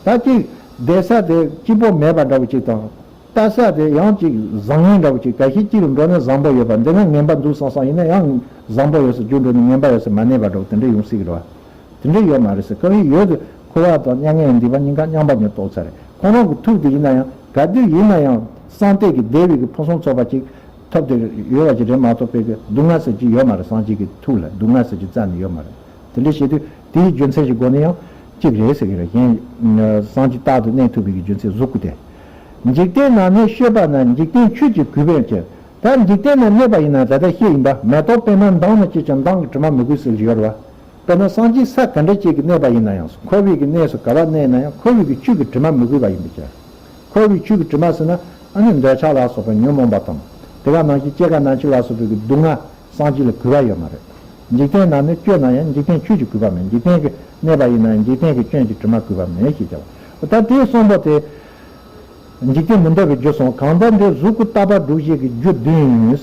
ད་གཅིག་བསྡད་ས་དེ་སྐྱིད་པོ་མེད་པ་འདྲ་བོ་ཅིག་དང་། ལྟ་ས་དེ་ཡང་གཅིག་བཟང་ངན་འདྲ་བོ་ཅིག། གལ་སྲིད་གཅིག་ལ་འགྲོ་ན་བཟང་པོ་ཡོད་པ། འདི་ན་ངན་པ་འདུག་བསམ་བསམ་ཡིན་ན་ཡང་། བཟང་པོ་ཡོད་ས་རྒྱུ་འགྲོ་ནས་ངན་པ་ཡོད་ས་མ་གནས་པ་འདྲ་བོ་དེ་འདྲ་ཡོང་སྲིད་ཀྱི་རེད་བ། དེ་འདྲ་ཡོད་མ་རེད་ཟེར། སྐབས་ཡིན་ཡོད་དུ་འཁོར་བ་དང་མྱ་ངན་འདས་པ་གཉིས་ཀ་མཉམ་པ་ཉིད་རྟོགས་ཚར་རེད། ཁོང་རང་གི་ཐུགས་དེ་ཡིན་ན་ཡང་། ག་དུས་ཡིན་ན་ཡང་གསང་གཏད་ཀྱི་བདེ་བའི་གི་ཕུན་སུམ་ཚོགས་པ་ཅིག་ཐོབ་སྟེ་ཡོད་པ་ཅིག་རེད་མ་གཏོགས། པའི་གི་སྡུག་བསྔལ་ཟེར་གྱི་ཡོད་མ་རེད། སངས་རྒྱས་ཀྱི་ཐུགས་ལ་སྡུག་བསྔལ་ཟེར་གྱི་རྩ་ནས་ཡོད་མ་རེད། དེ་འདྲ་བྱེད་དུས་དེའི་རྒྱུ་མཚན་གྱི་སྒོ་ནས་ཡང་གཅིག་རེད་ཟེར་གྱི་རེད། གཞན་སངས་རྒྱས་རྟག་ཏུ་གནས་ཐུབ་པའི་གི་རྒྱུ་མཚན་གཟུགས་སྐུ་དེ། འཇིག་རྟེན་ན་ནི་སྤྱོད་པ་ན། འཇིག་རྟེན་ཆོས་ཀྱིས་གུས་པས་ཀྱི། ད་འཇིག་རྟེན་ན་གནས་པ་ཡིན་ན། ད་ལྟ་བཤད་ཡིན་པ། མེ་ཏོག་པདྨ་མདངས་ནི་སྐྱེད་ཀྱང་། མདངས་ཀྱི་དྲི་མ་མི་གོས་ཟེར་གྱི་ཡོད་རེད་བ། དཔེར་ན་སངས་རྒྱས་ས་ག་འདྲ་ཅིག་གི་གནས་པ་ཡིན་ན་ཡང་། འཁོར་བའི་གི་གནས་སུ་ག་པར་གནས་ན་ཡང་། འཁོར་བའི་གི་བཅུད་ཀྱི་དྲི་མ་མི་གོས་པ་ཡིན་པའི་ཕྱིར། འཁོར་བའི་བཅུད་ཀྱི་དྲི་མ་ཟེར་ན། ཨ་ནི་འདོད་ཆགས་ལ་སོགས་པའི་ཉོན་མོངས་པ་དང་། དེ་ག་ནང་བཞིན་སྐྱེ་རྒ་ན་འཆི་ལ་སོགས་པའི་གི་སྡུག་བསྔལ་སངས་རྒྱས་ལ་གུས་པ་ཡོད་མ་རེད། འཇིག་རྟེན་ན་ནི་སྤྱོད་ན་ཡང་། འཇིག་རྟེན་ཆོས་ཀྱིས་གུས་པ་མེད། འཇིག་རྟེན་གྱི་གནས་པ་ཡིན་ན་ཡང་། འཇིག་རྟེན་གྱི་སྐྱོན་གྱི་དྲི་མ་གུས་པ་མེད་ཞེས་བྱ་བ། ད་དེའི་གསུམ་པོ་དེ། འཇིག་རྟེན་མི་འདོད་པའི་རྒྱུ་གསུམ། གང་ལྟར་འདི་གཟུགས་སྐུ་རྟག་པར་སྒྲུབ་བྱེད་ཀྱི་རྒྱུ་བདུན་ཡིན།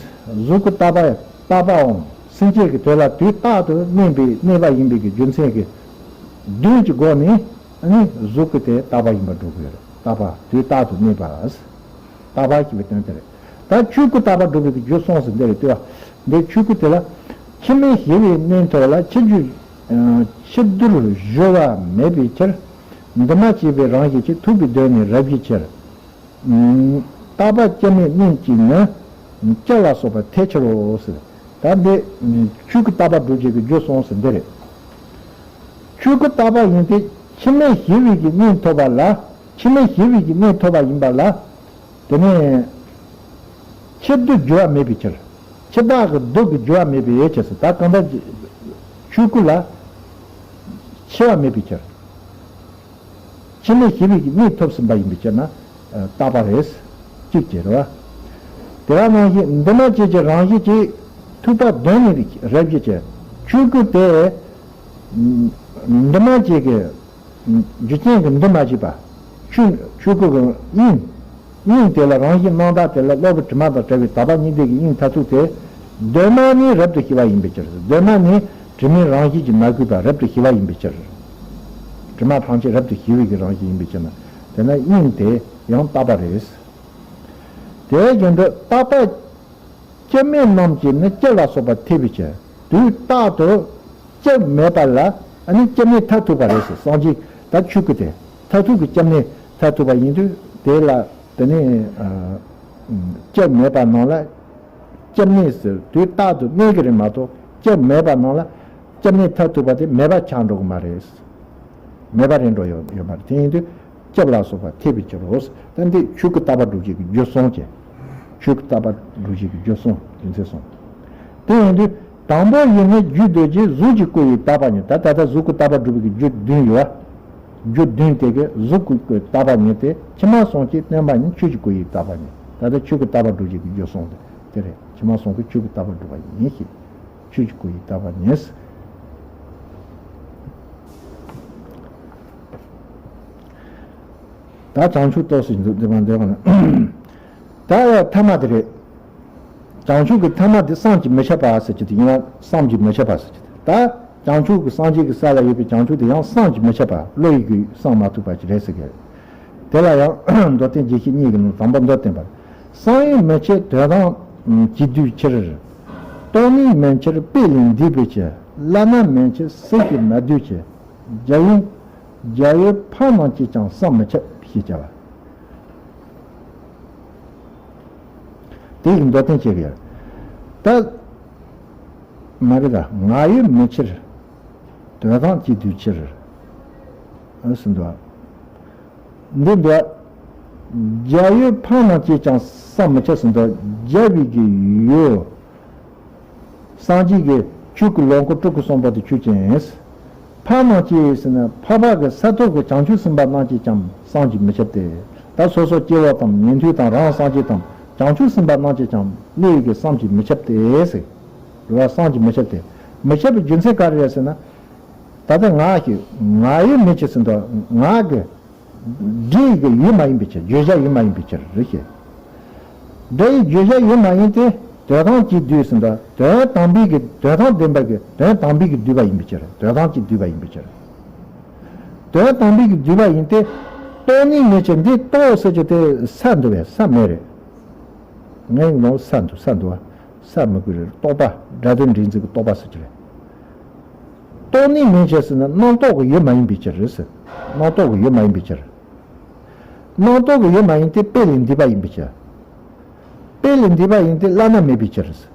གཟུགས་སྐུ་རྟག་པ་རྟག་པའམ་སེམས་ཅན་གྱི་དོན་ལ་དུས་རྟག་ཏུ་གནས་པའི་གནས་པ་ཡིན་པའི་རྒྱུ་མཚན་གྱིས་བདུན་གྱི་སྒོ་ནས་ནི་གཟུགས་སྐུ་དེ་རྟག་པ་ཡིན་པར་སྒྲུབ་དགོས་རེད། རྟག་པ་དུས་རྟག་ཏུ་གནས་པ། རྟག་པ་ཞེས་པའི་དོན་དེ་རེད། ད་ཆོས་སྐུ་རྟག་པར་སྒྲུབ་པའི་རྒྱུ་གསུམ་ཟེར་འདི་རེད་ལྟོས། འདི་ཆོས་སྐུ་དེ་ལ་འཆི་མེད་ཞི་བའི་གནས་ཐོབ་ལ་འཆི་རྒྱུ་འཆི་བསྡུར་གཞོལ་བ་མེད་པའི་ཕྱིར། འདུས་མ་བྱས་པའི་རང་བཞིན་གྱིས་ཐུབ་པའི་དོན་ནི་རབ་བྱེད་ཕྱིར། རྟག་པ་སྐྱེ་མེད་གནས་ཀྱིས་ནི། སྐྱེ་ལ་སོགས་པ་འཐད་ཕྱིར་རོ་ཟེར། ད་འདི་ཆོས་སྐུ་རྟག་པར་སྒྲུབ་བྱེད་ཀྱི་རྒྱུ་གསུམ་ཟེར་འདི་རེད། ཆོས་སྐུ་རྟག་པ་ཡིན་ཏེ་འཆི་མེད་ཞི་བའི་གི་གནས་ཐོབ་པ་ལ། འཆི་མེད་ཞི་བའི་གི་གནས་ཐོབ་པ་ཡིན་པ་ལ། དེ་ནས་འཆི་བསྡུ་སྦྱོར་བ་མེད་པའི་ཕྱིར། འཆི་བདག་གི་བསྡུ་གི་སྦྱོར་བ་མེད་པའི་ཕྱིར་ཟེར། ད་གང་ལྟར་ཆོས་སྐུ་ལ་འཆི་བ་མེད་པའི་ཕྱིར། འཆི་མེད་ཞི་བའི་གི་གནས་ཐོབ་ཟིན་པ་ཡིན་པའི་ཕྱིར་ན། རྟག་པ་རེད། གཅིག་བྱས་རེད་བ། དེ་ག་ནང་བཞིན་འདུས་མ་བྱས་ཀྱི་རང་བཞིན་གྱིས་ཐུབ་པ་དོན་ནི་རབ་བྱེད་ཕྱིར། ཆོས་སྐུ་དེ་འདུས་མ་བྱས་ཀྱི་རྒྱུ་རྐྱེན་གྱིས་འདུས་མ་བྱས་པ། ཆོས་ཆོས་སྐུ་གི་དབྱིངས། དབྱིངས་དེ་ལ་རང་བཞིན་སྣང་མཐའ་དེ་ལ་གློ་བུར་དྲི་མ་དང་བྲལ་བའི་དག་པ་གཉིས་ལྡན་གྱི་དབྱིངས་མཐར་ཐུག་དེ། གདོད་མ་ནས་རབ་ཏུ་ཞི་བ་ཡིན་པའི་ཕྱིར། གདོད་མ་ནས་དྲི་མའི་རང་བཞིན་གྱིས་མ་གོས་པ་རབ་ཏུ་ཞི་བ་ཡིན་པའི་ཕྱིར། དྲི་མ་ཕམ་བྱས་རབ་ཏུ་ཞི་བའི་གི་རང་བཞིན་ཡིན་པའི་ཕྱིར་ན། དེ་ན་དབྱིངས་དེ་ཡང་རྟག་པ་རེད། དེའི་རྒྱུ་མཚན་རྟག་པ། སྐྱེ་མེད་རྣམས་ཀྱིས་ནི་སྐྱེ་ལ་སོགས་པ་འཐད་པའི་ཕྱིར། དུས་རྟག་ཏུ་སྐྱེ་མེད་པ་ལ་ཨ་ནི་སྐྱེ་གནས་མཐར་ཐུག་པ་རེད་ཟེར། སངས་རྒྱས་ད་ཆོས་སྐུ་དེ་མཐར་ཐུག་གི་སྐྱེ་གནས་མཐར་ཐུག་པ་ཡིན་དུས་དེ་ལ་དེ་ནི་ཨ་སྐྱེ་མེད་པ་རྣམས་ལ་སྐྱེ་གནས་ཟེར། དུས་རྟག་ཏུ་གནས་ཀྱི་རེད་མ་གཏོགས་སྐྱེ་མེད་པ་རྣམས་ལ་སྐྱེ་གནས་མཐར་ཐུག་པ་དེ་མེད་པ་ཆགས་འགྲོ་གི་མ་རེད། མེད་པ་རེད་འགྲོ་ཡོད་ཡོད་མ་རེད། དེ་ཡིན་དུས་སྐྱེ་ལ་སོགས་པ་འཐད་པའི་ཕྱིར་རོ། ད་འདི་ཆོས་སྐུ་རྟག་པར་སྒྲུབ་བྱེད་ཀྱི་རྒྱུ་གསུམ་བྱས། ཆོས་སྐུ་རྟག་པར་སྒྲུབ་བྱེད་ཀྱི་རྒྱུ་གསུམ་རྒྱུ་མཚན་གསུམ། དེ་ཡིན་དུས་དང་པོ་ཡིན་ནི་རྒྱུ་འདོད་ཀྱི་གཟུགས་ཀྱི་སྐུ་ཡི་རྟག་པ་ཉིད། ད་ད་ལྟ་གཟུགས་སྐུ་རྟག་པར་སྒྲུབ་པའི་གི་རྒྱུ་བདུན་ཡོད། རྒྱུ་བདུན་དེ་གི་གཟུགས་སྐུ་སྐུ་རྟག་པ་ཉིད་དེ་ཕྱི་མ་གསུམ་གྱིས་སྟོན་པ་ཉིད་ཆོས་ཀྱི་སྐུ་ཡི་རྟག་པ་ཉིད། ད་ལྟ་ཆོས་སྐུ་རྟག་པར་སྒྲུབ་བྱེད་ཀྱི་རྒྱུ་གསུམ་དེ་དེ་རེད། ཕྱི་མ་གསུམ་གྱིས་ཆོས་སྐུ་རྟག་པར་སྒྲུབ་པ་ཡིན་ཞེས། ཆོས་ཀྱི་སྐུ་ཡི་རྟག་པ་ཉིད། ད་བྱང་ཆུབ་ཏོག་ཙམ་འདུག་འདི་མ་འདོད་པ་ན། ད་ཐ་མ་དེ་རེད། བྱང་ཆུབ་ཀྱི་ཐ་མ་དེ་བསམ་གྱིས་མི་ཁྱབ་པ་ཟེར་གྱི་དེ་ཡིན་ན་བསམ་གྱིས་མི་ཁྱབ་པ་ཟེར་གྱི་དེ། ད་བྱང་ཆུབ་ཀྱི་སངས་རྒྱས་ཀྱི་ས་ལ་ཡོད་པའི་བྱང་ཆུབ་དེ་ཡང་བསམ་གྱིས་མི་ཁྱབ་པ། བློ་ཡིས་ཀྱིས་བསམ་མ་ཐུབ་པ་ཞིག་རེད་ཟེར་གྱི་རེད། དེ་ལ་ཡང་མདོ་བསྟན་རྒྱས་བཤད་གཉིས་ཀྱི་ནང་དང་པོ་མདོར་བསྟན་པར། བསམ་ཡས་མི་ཁྱབ་དོན་དམ་གྱི་འདུས་ཕྱིར། སྟོང་ཉིད་མན་ཕྱིར་དཔེ་ལས་འདས་པའི་ཕྱིར། བླ་ན་མེད་ཕྱིར་སྲིད་ཞིའི་མ་འདུས་ཕྱིར། རྒྱལ་ཡུམ་རྒྱལ་བའི་ཕ་རྣམས་ཀྱིས་ཀྱང་བསམ་མི་ཁྱབ་ཞེས་བྱ་བ། དེ་ཡི་མདོར་བསྟན་བྱེད་ཀྱི་ཡོད། ད་མ་རེད་ད། ང་ཡོད་མི་ཕྱིར། དོན་དམ་གྱི་འདུས་ཕྱིར། ཨ་ཟིན་འདུག་འདི་འདུག་རྒྱལ་བའི་ཕ་རྣམས་ཀྱིས་ཀྱང་བསམ་མི་ཁྱབ་ཟིན་འདུག་རྒྱལ་བའི་གི་ཡུལ། སངས་རྒྱས་ཀྱི་ཆོས་ཀྱི་ལོངས་སྐུ་སྤྲུལ་སྐུ་གསུམ་པོ་དེ་ཆོས་ཅན། ཕ་རྣམས་ཀྱིས་ཟེར་ན་འཕགས་པ་གི་ས་ཐོབ་ཀྱི་བྱང་ཆུབ་སེམས་དཔའ་རྣམས་ཀྱིས་ཀྱང་བསམ་གྱིས་མི་ཁྱབ་སྟེ། ད་སོ་སོ་སྐྱེ་བོ་དང་ཉན་ཐོས་དང་རང་སངས་རྒྱས་དང་བྱང་ཆུབ་སེམས་དཔའ་རྣམས་ཀྱིས་ཀྱང་གནས་ཡོད་ཀྱི་བསམ་གྱིས་མི་ཁྱབ་སྟེ་ཟེར། རེད་བ། བསམ་གྱིས་མི་ཁྱབ་སྟེ། མི་ཁྱབ་པའི་རྒྱུ་མཚན་ག་རེ་རེད་ཟེར་ན། ད་ལྟ་ང་ཞིག་ང་ཡོད་མི་ཁྱབ་ཟེར་འདུག་ང་གི་སྒྲ་ཡི་གི་ཡུལ་མ་ཡིན་པའི་ཕྱིར། བརྗོད་བྱ་ཡུལ་མ་ཡིན་པའི་ཕྱིར་རེད་ཤེས། སྒྲ་ཡི་བརྗོད་བྱ་ཡུལ་མ་ཡིན་ཏེ། དོན་དམ་གྱི་འདུས་ཟེར་འདུག་དོན་དམ་པའི་གི་དོན་དམ་བདེན་པ་གི་དོན་དམ་པའི་གི་འདུས་པ་ཡིན་པའི་ཕྱིར། དོན་དམ་གྱི་འདུས་པ་ཡིན་པའི་ཕྱིར། དོན་དམ་པའི་གི་འདུས་པ་ཡིན་ཏེ། སྟོང་ཉིད་མན་ཕྱིར། འདི་སྟོང་ཟེར་གྱི་དེ་ས་འདུག་བས། ས་མེད་རེད། ངའི་ནང་ས་འདུག་ས་འདུག་བ། ས་མི་དགོས་རེད། རྟོག་པ། སྒྲ་དོན་འདྲེས་འཛིན་གྱི་རྟོག་པ་ཟེར་གྱི་རེད། སྟོང་ཉིད་མན་ཕྱིར་ཟེར་ན་རྣམ་རྟོག་གི་ཡུལ་མ་ཡིན་པའི་ཕྱིར་ཟེར། རྣམ་རྟོག་གི་ཡུལ་མ་ཡིན་པའི་ཕྱིར། རྣམ་རྟོག་གི་ཡུལ་མ་ཡིན་ཏེ་དཔེ་ལས་འདས་པ་ཡིན་པའི་ཕྱིར། དཔེ་ལས་འདས་པ་ཡིན་ཏེ་བླ་ན་མེད་པའི་ཕྱིར་ཟེར།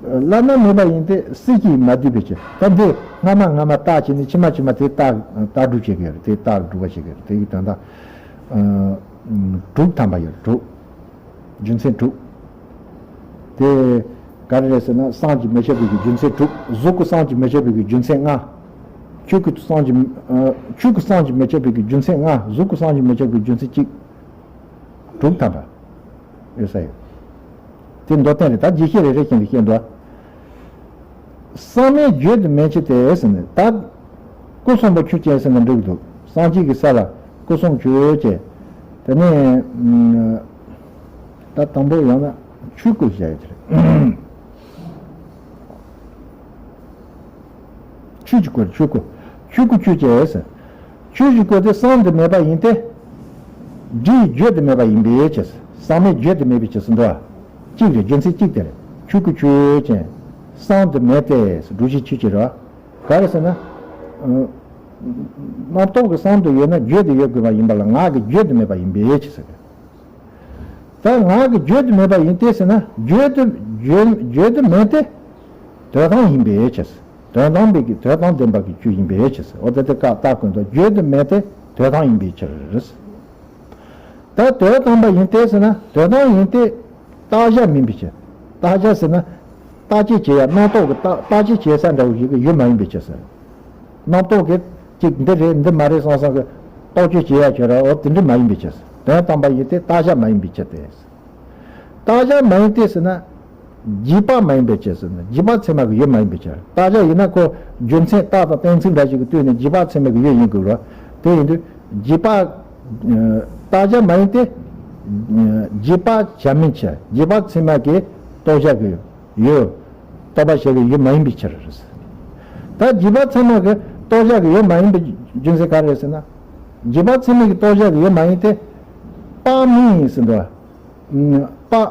བླ་ན་མེད་པ་ཡིན་ཏེ་སྲིད་ཞིའི་མ་འདུས་པའི་ཕྱིར། ད་འདི་སྔ་མ་སྔ་མ་བརྟག་བྱས་ནས་ཕྱི་མ་ཕྱི་མ་དེ་བརྟག་བརྟག་སྒྲུབ་བྱེད་ཀྱི་རེད། དེ་བརྟག་སྒྲུབ་པ་བྱེད་ཀྱི་རེད། དེ་ཡི་དོན་དག་དྲུག་ཐམ་པ་ཡོད། དྲུག་རྒྱུ་མཚན་དྲུག་དེ་ག་རེ་རེད་ཟེར་ན། བསམ་གྱིས་མི་ཁྱབ་པའི་གི་རྒྱུ་མཚན་དྲུག་གཟུགས་སྐུ་བསམ་གྱིས་མི་ཁྱབ་པའི་གི་རྒྱུ་མཚན་ལྔ། ཆོས་སྐུ་བསམ་གྱིས་ཨ། ཆོས་སྐུ་བསམ་གྱིས་མི་ཁྱབ་པའི་གི་རྒྱུ་མཚན་ལྔ། གཟུགས་སྐུ་བསམ་གྱིས་མི་ཁྱབ་པའི་རྒྱུ་མཚན་གཅིག་དྲུག་ཐམ་པ་ཡོད་ས་ཡོད། དེ་མདོར་བསྟན་རེད། ད་རྒྱས་བཤད་རེ་རེ་བཞིན་དུ་བཤད་འདུག་བསམ་ཡས་བརྗོད་དུ་མེད་ཕྱིར་ཏེ་ཟེར་ནས། ད་སྐུ་གསུམ་པོ་ཆོས་ཅན་ཟེར་ན་འགྲིག་འདུག་སངས་རྒྱས་ཀྱི་ས་ལ་སྐུ་གསུམ་ཆོས་ཅན། དེ་ནས་ད་དང་པོ་ཡང་ན་ཆོས་སྐུ་བཤད་ཡོད་རེད། ཆོས་ཀྱི་སྐུ་ཆོས་སྐུ། ཆོས་སྐུ་ཆོས་ཅན། ཆོས་ཀྱི་སྐུ་དེ་གསུམ་དུ་མེད་པ་ཡིན་ཏེ། སྒྲའི་བརྗོད་དུ་མེད་པ་ཡིན་པའི་ཕྱིར། གསུམ་མེད་བརྗོད་དུ་མེད་པའི་ཕྱིར་ཟེར་འདུག་བ། གཅིག་རེད། རྒྱུ་མཚན་གཅིག་དེ་རེད། ཆོས་སྐུ་ཆོས་ཅན། གསུམ་དུ་མེད་དེ། སྒྲུབ་བྱེད་ཆོས་ཅན་རེད་བ། ག་རེ་ཟེར་ན། རྣམ་རྟོག་གི་གསུམ་དུ་ཡོད་ན་བརྗོད་དུ་ཡོད་དགོས་པ་ཡིན་པ་ལ་ངག་གི་བརྗོད་དུ་མེད་པ་ཡིན་པའི་ཕྱིར་ཟེར། ད་ངག་གི་བརྗོད་དུ་མེད་པ་ཡིན་ཏེ་ཟེར་ན་བརྗོད་དུ་བརྗོད་བརྗོད་དུ་མེད་དེ། དོན་དམ་ཡིན་པའི་ཕྱིར། དོན་དམ་པའི་གི་དོན་དམ་བདེན་པ་གི་ཆོས་ཡིན་པའི་ཕྱིར། འོ་ད་དེ་ཀ་ད་ཀུན་ཏུ་བརྗོད་དུ་མེད་དེ་དོན་དམ་ཡིན་པའི་ཕྱིར། ད་དོན་དམ་པ་ཡིན་ཏེ་ཟེར་ན་དོན་དམ་ཡིན་ཏེ། རྟག་བཞག་མིན་པའི་ཕྱིར། རྟག་བཞག་ཟེར་ན། བརྟག་དཔྱད་བྱེད་ཡ་རྣམ་རྟོག་གི་བརྟག་བརྟག་དཔྱད་བྱེད་ས་འདྲ་བོ་ཞིག་གི་ཡུལ་མ་ཡིན་པའི་ཕྱིར་ཟེར། རྣམ་རྟོག་གིས་ཅིག་འདི་རེད་འདི་མ་རེད་བསམ་བསམ་གི་རྟོག་དཔྱོད་བྱེད་ཡ་ཁྱོད་ར་འོ་དེ་འདྲ་མ་ཡིན་པའི་ཕྱིར། དོན་དམ་པ་ཡིན་ཏེ་རྟག་བཞག་མ་ཡིན་པའི་ཕྱིར་ཏེ། རྟག་བཞག་མ་ཡིན་ཏེ་ཟེར་ན། རྗེས་དཔག་མ་ཡིན་པའི་ཕྱིར་ཟེར་ན་རྗེས་དཔག་ཚད་མ་གི་ཡུལ་མ་ཡིན་པའི་ཕྱིར། རྟག་བཞག་ཡིན་ན་ཁོ་རྒྱུ་མཚན་རྟགས་དང་གཏན་ཚིགས་འདྲ་ཞིག་གི་སྟོན་ནས་རྗེས་དཔག་ཚད་མ་གི་ཡུལ་ཡིན་དགོས་ར། དེ་ཡིན་དུས་རྗེས་དཔག་རྟག་བཞག་མ་ཡིན་ཏེ། རྗེས་དཔག་བྱ་མིན་ཕྱིར། རྗེས་དཔག་ཚད་མ་གི་རྟོགས་བྱ་གི་ཡུལ། རྟོགས་པ་བྱ་གི་ཡུལ་མ་ཡིན་པའི་ཕྱིར། ད་རྗེས་དཔག་ཚད་མ་གི་རྟོགས་བྱ་གི་ཡུལ་མ་ཡིན་པའི་རྒྱུ་མཚན་ག་རེ་རེད་ཟེར་ན། རྗེས་དཔག་ཚད་མ་གི་རྟོགས་བྱ་གི་ཡུལ་མ་ཡིན་ཏེ། དཔག་མིན་ཡིན་ཟེར་འདུག་དཔག་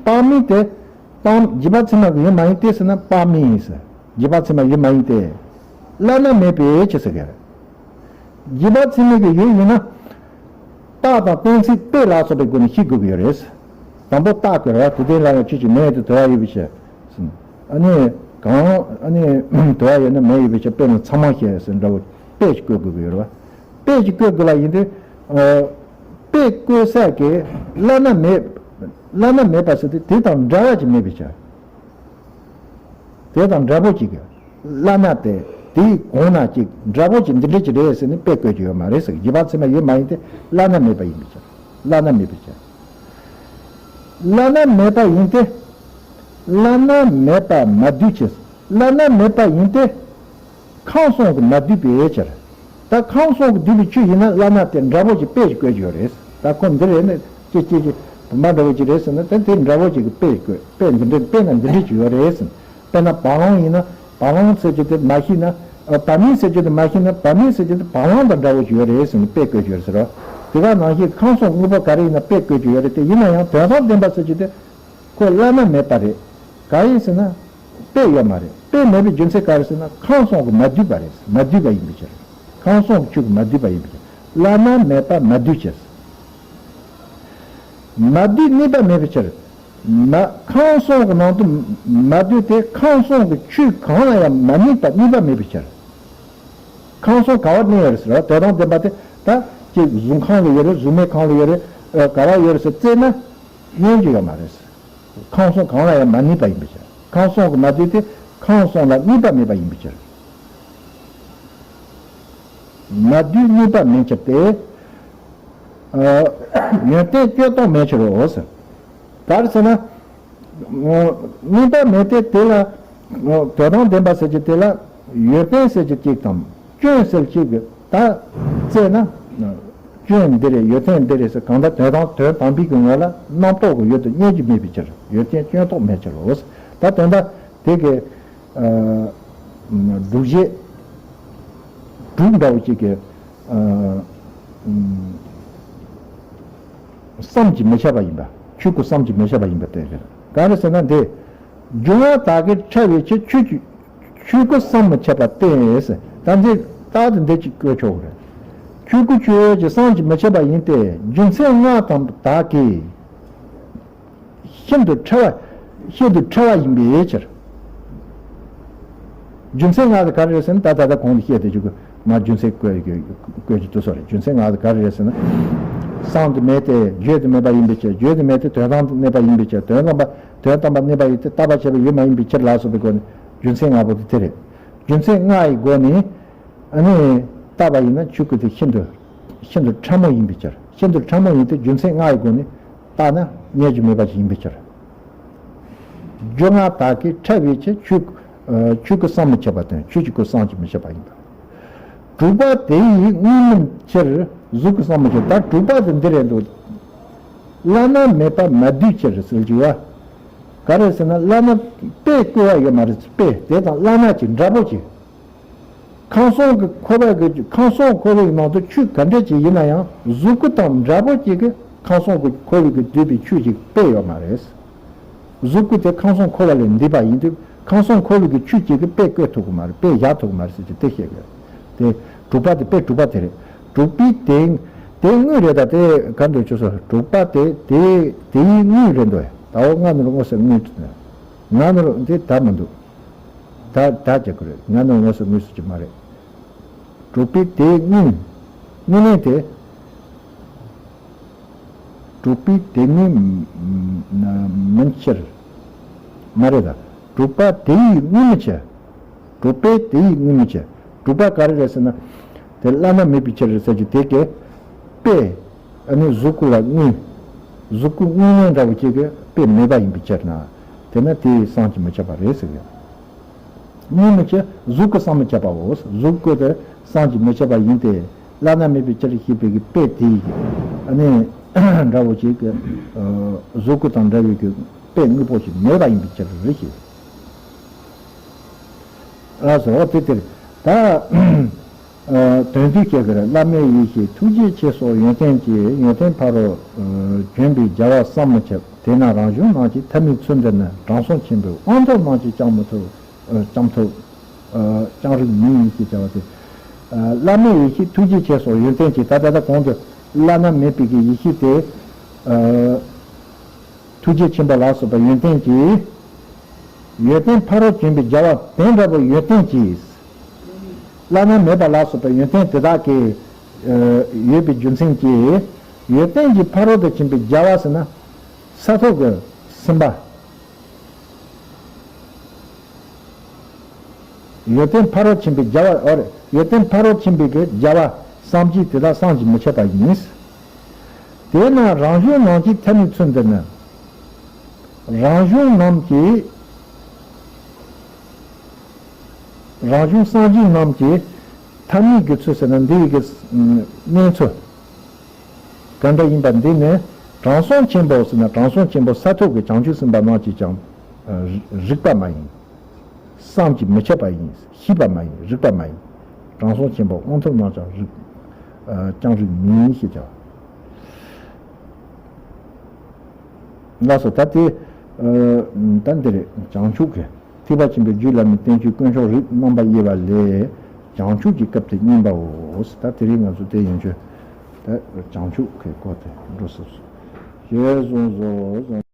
དཔག་མིན་ཏེ། དཔག་རྗེས་དཔག་ཚད་མ་གི་ཡུལ་མ་ཡིན་ཏེ་ཟེར་ན་དཔག་མིན་ཡིན་ཟེར། རྗེས་དཔག་ཚད་མ་ཡུལ་མ་ཡིན་ཏེ། བླ་ན་མེད་པའི་ཕྱིར་ཟེར་གི་རེད། རྗེས་དཔག་ཚད་མ་གི་ཡུལ་ཡིན་ན། རྟགས་དང་གཏན་ཚིགས་དཔེ་ལ་སོགས་པའི་སྒོ་ནས་ཤེས་དགོས་ཀྱི་ཡོད་རེད། དང་པོ་རྟགས་ཀྱི་ར་དེ་དོན་ལ་ཡང་ཆོས་ཅན། མེད་དེ་དོར་བ་ཡོད་པའི་ཕྱིར། ཨ་ནི་གང་ཨ་ནི་དོར་བ་ཡོད་ན་མེད་ཡོད་པའི་ཕྱིར། དཔེར་ན་ཚང་མ་ཤེས་ཟེར་འདྲ་བོ་དཔེ་ཞིག་བཀོད་དགོས་ཀྱི་ཡོད་རེད་བ། དཔེ་ཞིག་བཀོད་དགོས་ལ་ཡིན་དུས། དཔེ་བཀོད་ས་གི་བླ་ན་མེད། བླ་ན་མེད་པ་ཟེར་དུས་དེ་དང་འདྲ་བ་ཅིག་མེད་པའི་ཕྱིར། དེ་དང་འདྲ་པོ་ཅིག་གི་བླ་ན་སྟེ། དེའི་གོང་ན་ཅིག་འདྲ་པོ་ཅིག་འདི་འདྲ་ཅིག་རེད་ཟེར་ནས་དཔེ་བཀོད་ཀྱི་ཡོད་མ་རེད་ཟེར། རྗེས་དཔག་ཚད་མ་ཡོད་མ་ཡིན་ཏེ་བླ་ན་མེད་པ་ཡིན་པའི་ཕྱིར། བླ་ན་མེད་པའི་ཕྱིར། བླ་ན་མེད་པ་ཡིན་ཏེ། བླ་ན་མེད་པ་མ་བསྡུས་ཕྱིར། བླ་ན་མེད་པ་ཡིན་ཏེ། ཁམས་གསུམ་གྱིས་མ་བསྡུས་པའི་ཕྱིར། ད་ཁམས་གསུམ་གྱིས་བསྡུས་པའི་ཆོས་ཡིན་ན་བླ་ན་སྟེ་འདྲ་པོ་ཅིག་དཔེ་ཞིག་བཀོད་ཀྱི་ཡོད་རེད། ད་ཁོ་འདི་རེད་ན་ཅི་ཅི་ཅི་བུམ་པ་འདྲ་བོ་ཅིག་རེད་ཟེར་ན་ད་དེ་འདྲ་པོ་ཅིག་གི་དཔེ་ཞིག་བཀོད། དཔེ་འདི་འདྲ་དཔེར་ན་འདི་འདྲ་ཅིག་ཡོད་རེད་ཟེར། དཔེར་ན་བ་ལང་ཡིན་ན་བ་ལང་ཟེར་རྒྱུ་དེ་མ་ཤེས་ན། ཨ་བ་མིན་ཟེར་རྒྱུ་དེ་མ་ཤེས་ན་བ་མིན་ཟེར་རྒྱུ་དེ་བ་ལང་དང་འདྲ་བོ་ཅིག་ཡོད་རེད་ཟེར་ནས་དཔེ་བཀོད་ཀྱི་ཡོད་རེད་ཟེར་རོ། དེ་ག་ནང་བཞིན་ཁམས་གསུམ་དངོས་པོ་ག་རེ་ཡིན་ན་དཔེ་བཀོད་ཀྱི་ཡོད་རེད་དེ། ཡིན་ན་ཡང་དོན་དམ་བདེན་པ་ཟེར་རྒྱུ་དེ། ཁོ་བླ་ན་མེད་པ་རེད། གང་ཡིན་ཟེར་ན། དཔེ་ཡོད་མ་རེད། དཔེ་མེད་པའི་རྒྱུ་མཚན་ག་རེ་ཟེར་ན་ཁམས་གསུམ་གྱིས་མ་བསྡུས་པ་རེད། མ་བསྡུས་པ་ཡིན་པའི་ཕྱིར། ཁམས་གསུམ་གྱི་ཆོས་ཀྱིས་མ་བསྡུས་པ་ཡིན་པའི་ཕྱིར། བླ་ན་མེད་པ་མ་བསྡུས་ཕྱིར། མ་བསྡུས་གནས་པ་མེད་པའི་ཕྱིར། མ་ཁམས་གསུམ་གྱི་ནང་དུ་མ་བསྡུས་ཏེ་ཁམས་གསུམ་གྱི་ཆོས་གང་ལ་ཡང་མ་དམིགས་པ་གནས་པ་མེད་པའི་ཕྱིར། ཁམས་གསུམ་ག་བར་གནས་ཡོད་རེད་ཟེར་བ་དོན་དམ་བདེན་པ་དེ་ད་ཅིག་གཟུགས་ཁམས་ལ་ཡོད་རེད། གཟུགས་མེད་ཁམས་ལ་ཡོད་རེད། ཨ་ག་བར་ཡོད་རེད་ཟེར་བཙལ་ན་རྙེད་རྒྱུ་ཡོད་མ་རེད། ཁམས་གསུམ་གང་ལ་ཡང་མ་གནས་པ་ཡིན་པའི་ཕྱིར། ཁམས་གསུམ་གྱིས་མ་བསྡུས་ཏེ་ཁམས་གསུམ་ལ་གནས་པ་མེད་པ་ཡིན་པའི་ཕྱིར། མ་བསྡུས་གནས་པ་མིན་ཕྱིར་ཏེ། ཨ་ཡོན་ཏན་སྐྱོན་རྟོག་མེད་ཕྱིར་རོ་ཟེར། ག་རེ་ཟེར་ན། གནས་པ་མེད་དེ་དེ་ལ་དོན་དམ་བདེན་པ་ཟེར་གྱི་དེ་ལ་ཡོན་ཏན་ཟེར་གྱི་གཅིག་དང་སྐྱོན་ཟེར་གཅིག་གི་ད་བཙལ་ན། སྐྱོན་འདི་རེད་ཡོན་ཏན་འདི་རེད་ཟེར་གང་ལྟར་དོན་དམ་དོན་དམ་པའི་གི་ངོ་ལ་རྣམ་རྟོག་གི་ཡུལ་དུ་རྙེད་རྒྱུ་མེད་པའི་ཕྱིར། ཡོན་ཏན་སྐྱོན་རྟོག་མེད་ཕྱིར་རོ། ད་དོན་དག་དེ་གི་ཨ་སྒྲུབ་བྱེད་དྲུག་འདྲ་བོ་གཅིག་གི་ཨ་བསམ་གྱིས་མི་ཁྱབ་པ་ཡིན་པ། ཆོས་སྐུ་བསམ་གྱིས་མི་ཁྱབ་པ་ཡིན་པ་དེ་རེད། ག་རེ་ཟེར་ན་འདི། སྦྱོར་བ་དག་གིས་ཕྲ་བའི་ཕྱིར་ཆོས་ཀྱི་ཆོས་སྐུ་བསམ་མི་ཁྱབ་པ་སྟེ། ད་འདི་རྟགས་དེ་འདི་གཅིག་བཀོད་ཆོག་གི་རེད། ཆོས་སྐུ་ཆོས་ཅན་བསམ་གྱིས་མི་ཁྱབ་པ་ཡིན་ཏེ་རྒྱུ་མཚན་ལྔ་དང་དག་གིས། ཤིན་ཏུ་ཕྲ་བ། ཤིན་ཏུ་ཕྲ་བ་ཡིན་པའི་ཕྱིར། རྒྱུ་མཚན་ལྔ་དེ་ག་རེ་རེད་ཟེར་ན་ད་ད་ལྟ་གོང་དུ་བཤད་དེ་ཆོས་སྐུ་མ་རྒྱུ་མཚན་བཀོད་ཀྱི་བཀོད་ཀྱི་དུས་སོ་རེད། རྒྱུ་མཚན་ལྔ་དེ་ག་རེ་རེད་ཟེར་ན། གསུམ་དུ་མེད་དེ་བརྗོད་དུ་མེད་པ་ཡིན་པའི་ཕྱིར། བརྗོད་དུ་མེད་དེ་དོན་དམ་དུ་གནས་པ་ཡིན་པའི་ཕྱིར། དོན་དམ་པ་དོན་དམ་པ་གནས་པ་ཡིན་ཏེ་བརྟག་པར་བྱ་བའི་ཡུལ་མ་ཡིན་པའི་ཕྱིར་ལ་སོགས་པའི་སྒོ་ནས་རྒྱུ་མཚན་ལྔ་པོ་དེ་དེ་རེད། རྒྱུ་མཚན་ལྔ་ཡི་སྒོ་ནས་ཨ་ནི་བརྟག་པ་ཡིན་ན་ཆོས་སྐུ་དེ་ཤིན་ཏུ་ཤིན་ཏུ་ཕྲ་མོ་ཡིན་པའི་ཕྱིར། ཤིན་ཏུ་ཕྲ་མོ་ཡིན་ཏེ་རྒྱུ་མཚན་ལྔ་ཡི་སྒོ་ནས་བརྟགས་ན་རྙེད་རྒྱུ་མེད་པ་ཞིག་ཡིན་པའི་ཕྱིར། སྦྱོར་ལྔ་དག་གིས་ཕྲ་བའི་ཕྱིར་ཆོས་ཨ་ཆོས་སྐུ་བསམ་མི་ཁྱབ་པ་དང་ཆོས་ཀྱི་སྐུ་བསམ་གྱིས་མི་ཁྱབ་པ་ཡིན་པ། དྲུག་པ་དེ་ཡི་དངོས་མིན་ཕྱིར། གཟུགས་སྐུ་སངས་མི་འགྱུར། ད་དྲུག་པ་དེ་འདི་རེད་འདུག་བླ་ན་མེད་པ་མ་བསྡུས་ཕྱིར་ཟེར་གྱི་བ། ག་རེ་ཟེར་ན་བླ་ན་དཔེ་བཀོད་པ་ཡོད་མ་རེད། དཔེ་དེ་དང་བླ་ན་གྱི་འདྲ་པོ་ཅིག་ཁམས་གསུམ་གྱི་འཁོར་བ་གི་ཁམས་གསུམ་འཁོར་བའི་ནང་དུ་ཆོས་ག་འདྲ་ཅིག་ཡིན་ན་ཡང་གཟུགས་སྐུ་དང་འདྲ་པོ་ཅིག་གི་ཁམས་གསུམ་གྱི་འཁོར་བའི་གི་བསྡུས་པའི་ཆོས་ཅིག་དཔེ་ཡོད་མ་རེད། གཟུགས་སྐུ་དེ་ཁམས་གསུམ་འཁོར་བ་ལས་འདས་པ་ཡིན་དུས་ཁམས་གསུམ་འཁོར་བའི་གི་ཆོས་ཅིག་གི་དཔེ་བཀོད་ཐུབ་ཀྱི་མ་རེད། དཔེ་བཞག་ཐུབ་ཀྱི་མ་རེད་ཟེར་གྱི་དེ་བཤད་གི་རེད། དེ་དྲུག་པ་དེ་དཔེ་དྲུག་པ་དེ་རེད། དྲུག་པའི་དེ་དེ་དངོས་རེད། ད་དེ་ག་འདུག་ཆུ་སོ་དྲུག་པ་དེ་དེ་དེའི་དངོས་རེད་འདུག་ད་འོ་ང་ནོར་དངོས་སུ་དངོས་ང་ནོར་འདི་ད་མི་འདུག་ད་ད་ཅི་གི་རེད། ང་ནི་དངོས་སུ་དངོས་སུ་ཅི་མ་རེད། དྲུག་པའི་དེ་དངོས། དངོས་གནས་དེ། དྲུག་པའི་དེ་དངོས་མིན་ཕྱིར། མ་རེད་ད། དྲུག་པ་དེ་ཡི་དངོས་མིན་ཕྱིར། དྲུག་པའི་དེ་ཡི་དངོས་མིན་ཕྱིར། དྲུག་པ་ག་རེ་རེད་ཟེར་ན། དེ་བླ་ན་མེད་པའི་ཕྱིར་ཟེར་གྱི་དེ་གའི་དཔེ། ཨ་ནི་གཟུགས་སྐུ་ལ་དངོས། གཟུགས་སྐུ་དངོས་གནས་འདྲ་བོ་ཅིག་གི་དཔེ་མེད་པ་ཡིན་པའི་ཕྱིར་ན། དེ་ན་དེ་བསམ་གྱིས་མི་ཁྱབ་པ་རེད་ཟེར་གི། དངོས་མིན་ཕྱིར་གཟུགས་སྐུ་བསམ་མི་ཁྱབ་པའོ། གཟུགས་སྐུ་དེ་བསམ་གྱིས་མི་ཁྱབ་པ་ཡིན་ཏེ། བླ་ན་མེད་པའི་ཕྱིར་ཞེས་པའི་གི་དཔེ་དེ་ཡི་གི། ཨ་ནི་འདྲ་བོ་ཅིག་གི། གཟུགས་སྐུ་དང་འདྲ་བའི་གི་དཔེ་དངོས་པོ་ཞིག་མེད་པ་ཡིན་པའི་ཕྱིར་རེད་ཞེས། ལགས་སོ། དེ་ལྟར་ད། དོན་བསྡུས་བྱེད་ཀྱི་རེད། བླ་མའི་ཡེ་ཤེས་ཐུགས་རྗེ་ཆེ་སོགས་ཡོན་ཏན་གྱིས། ཡོན་ཏན་ཕ་རོལ་བྱོན་པའི་རྒྱལ་བ་བསམ་མི་ཁྱབ། དེས་ན་རང་གཞུང་རྣམས་ཀྱི་ཐ་མའི་ཚུལ་འདི་ནི། དྲང་སྲོང་ཆེན་པོས་དབང་ཐོབ་རྣམས་ཀྱིས་ཀྱང་མི་ཐུབ། ཀྱང་ཐུབ། ཀྱང་རིགས་མིན་ཞེས་བྱ་བ་སྟེ། བླ་མའི་ཡེ་ཤེས་ཐུགས་རྗེ་ཆེ་སོགས་ཡོན་ཏན་གྱིས། ད་ལྟ་ད་གོང་དུ་བླ་ན་མེད་པའི་གི་ཡེ་ཤེས་དེ། ཐུགས་རྗེ་ཆེན་པོ་ལ་སོགས་པ་ཡོན་ཏན་གྱིས། ཡོན་ཏན་ཕ་རོལ་བྱོན་པའི་རྒྱལ་བ་དེ་འདྲ་བོ་ཡོན་ཏན་གྱིས། བླ་ན་མེད་པ་ལ་སོགས་པ་ཡོན་ཏན་དེ་དག་གིས། ཡོད་པའི་རྒྱུ་མཚན་གྱིས། ཡོན་ཏན་གྱི་ཕ་རོལ་ཏུ་ཕྱིན་པའི་རྒྱལ་བ་ཟེར་ན། ས་ཐོབ་ཀྱི་སེམས་དཔའ། ཡོན་ཏན་ཕ་རོལ་ཕྱིན་པའི་རྒྱལ་བ། ཨོ་རེད། ཡོན་ཏན་ཕ་རོལ་ཕྱིན་པའི་གི་རྒྱལ་བ་བསམ་གྱིས་དེ་དག་བསམ་གྱིས་མི་ཁྱབ་པ་ཡིན། དེས་ན་རང་གཞུང་རྣམས་ཀྱི་ཐ་མའི་ཚུལ་འདི་ནི། རང་གཞུང་རྣམས་ཀྱི། རང་གཞུང་སངས་རྒྱས་རྣམས་ཀྱི་ཐ་མའི་གི་ཚུལ་ཟེར་ན་འདི་ཡི་གི་གནས་ཚུལ། ག་འདྲ་ཡིན་པ་འདི་ནི་དྲང་སྲོང་ཆེན་པོ་ཟེར་ན་དྲང་སྲོང་ཆེན་པོ་ས་ཐོབ་ཀྱི་བྱང་ཆུབ་སེམས་དཔའ་རྣམས་ཀྱིས་ཀྱང་རིག་པ་མ་ཡིན། བསམ་གྱིས་མི་ཁྱབ་པ་ཡིན། ཤེས་པ་མ་ཡིན། རིག་པ་མ་ཡིན། དྲང་སྲོང་ཆེན་པོ་དབང་ཐོབ་རྣམས་ཀྱང་རིག་ཀྱང་རིགས་མིན་ཞེས་བྱ་བ། ལགས་སོ། ད་དེ། ད་འདི་རེད། བྱང་ཆུབ་ཀྱི། ཐེག་པ་ཆེན་པོའི་རྒྱུད་བླ་མའི་བསྟན་བཅོས་དཀོན་མཆོག་རིགས་རྣམ་པ་དབྱེ་བ་ལས། བྱང་ཆུབ་ཀྱི་སྐབས་དེ་བསྙེན་པའོ། ད་དེ་རིང་ང་ཚོ་དེ་ཡན་ཆོད། ད་བྱང་ཆུབ་ཀྱི་སྐོར་དེ་འགྲོ་ཟེར་སོ། ཞེས་གསུངས་སོ།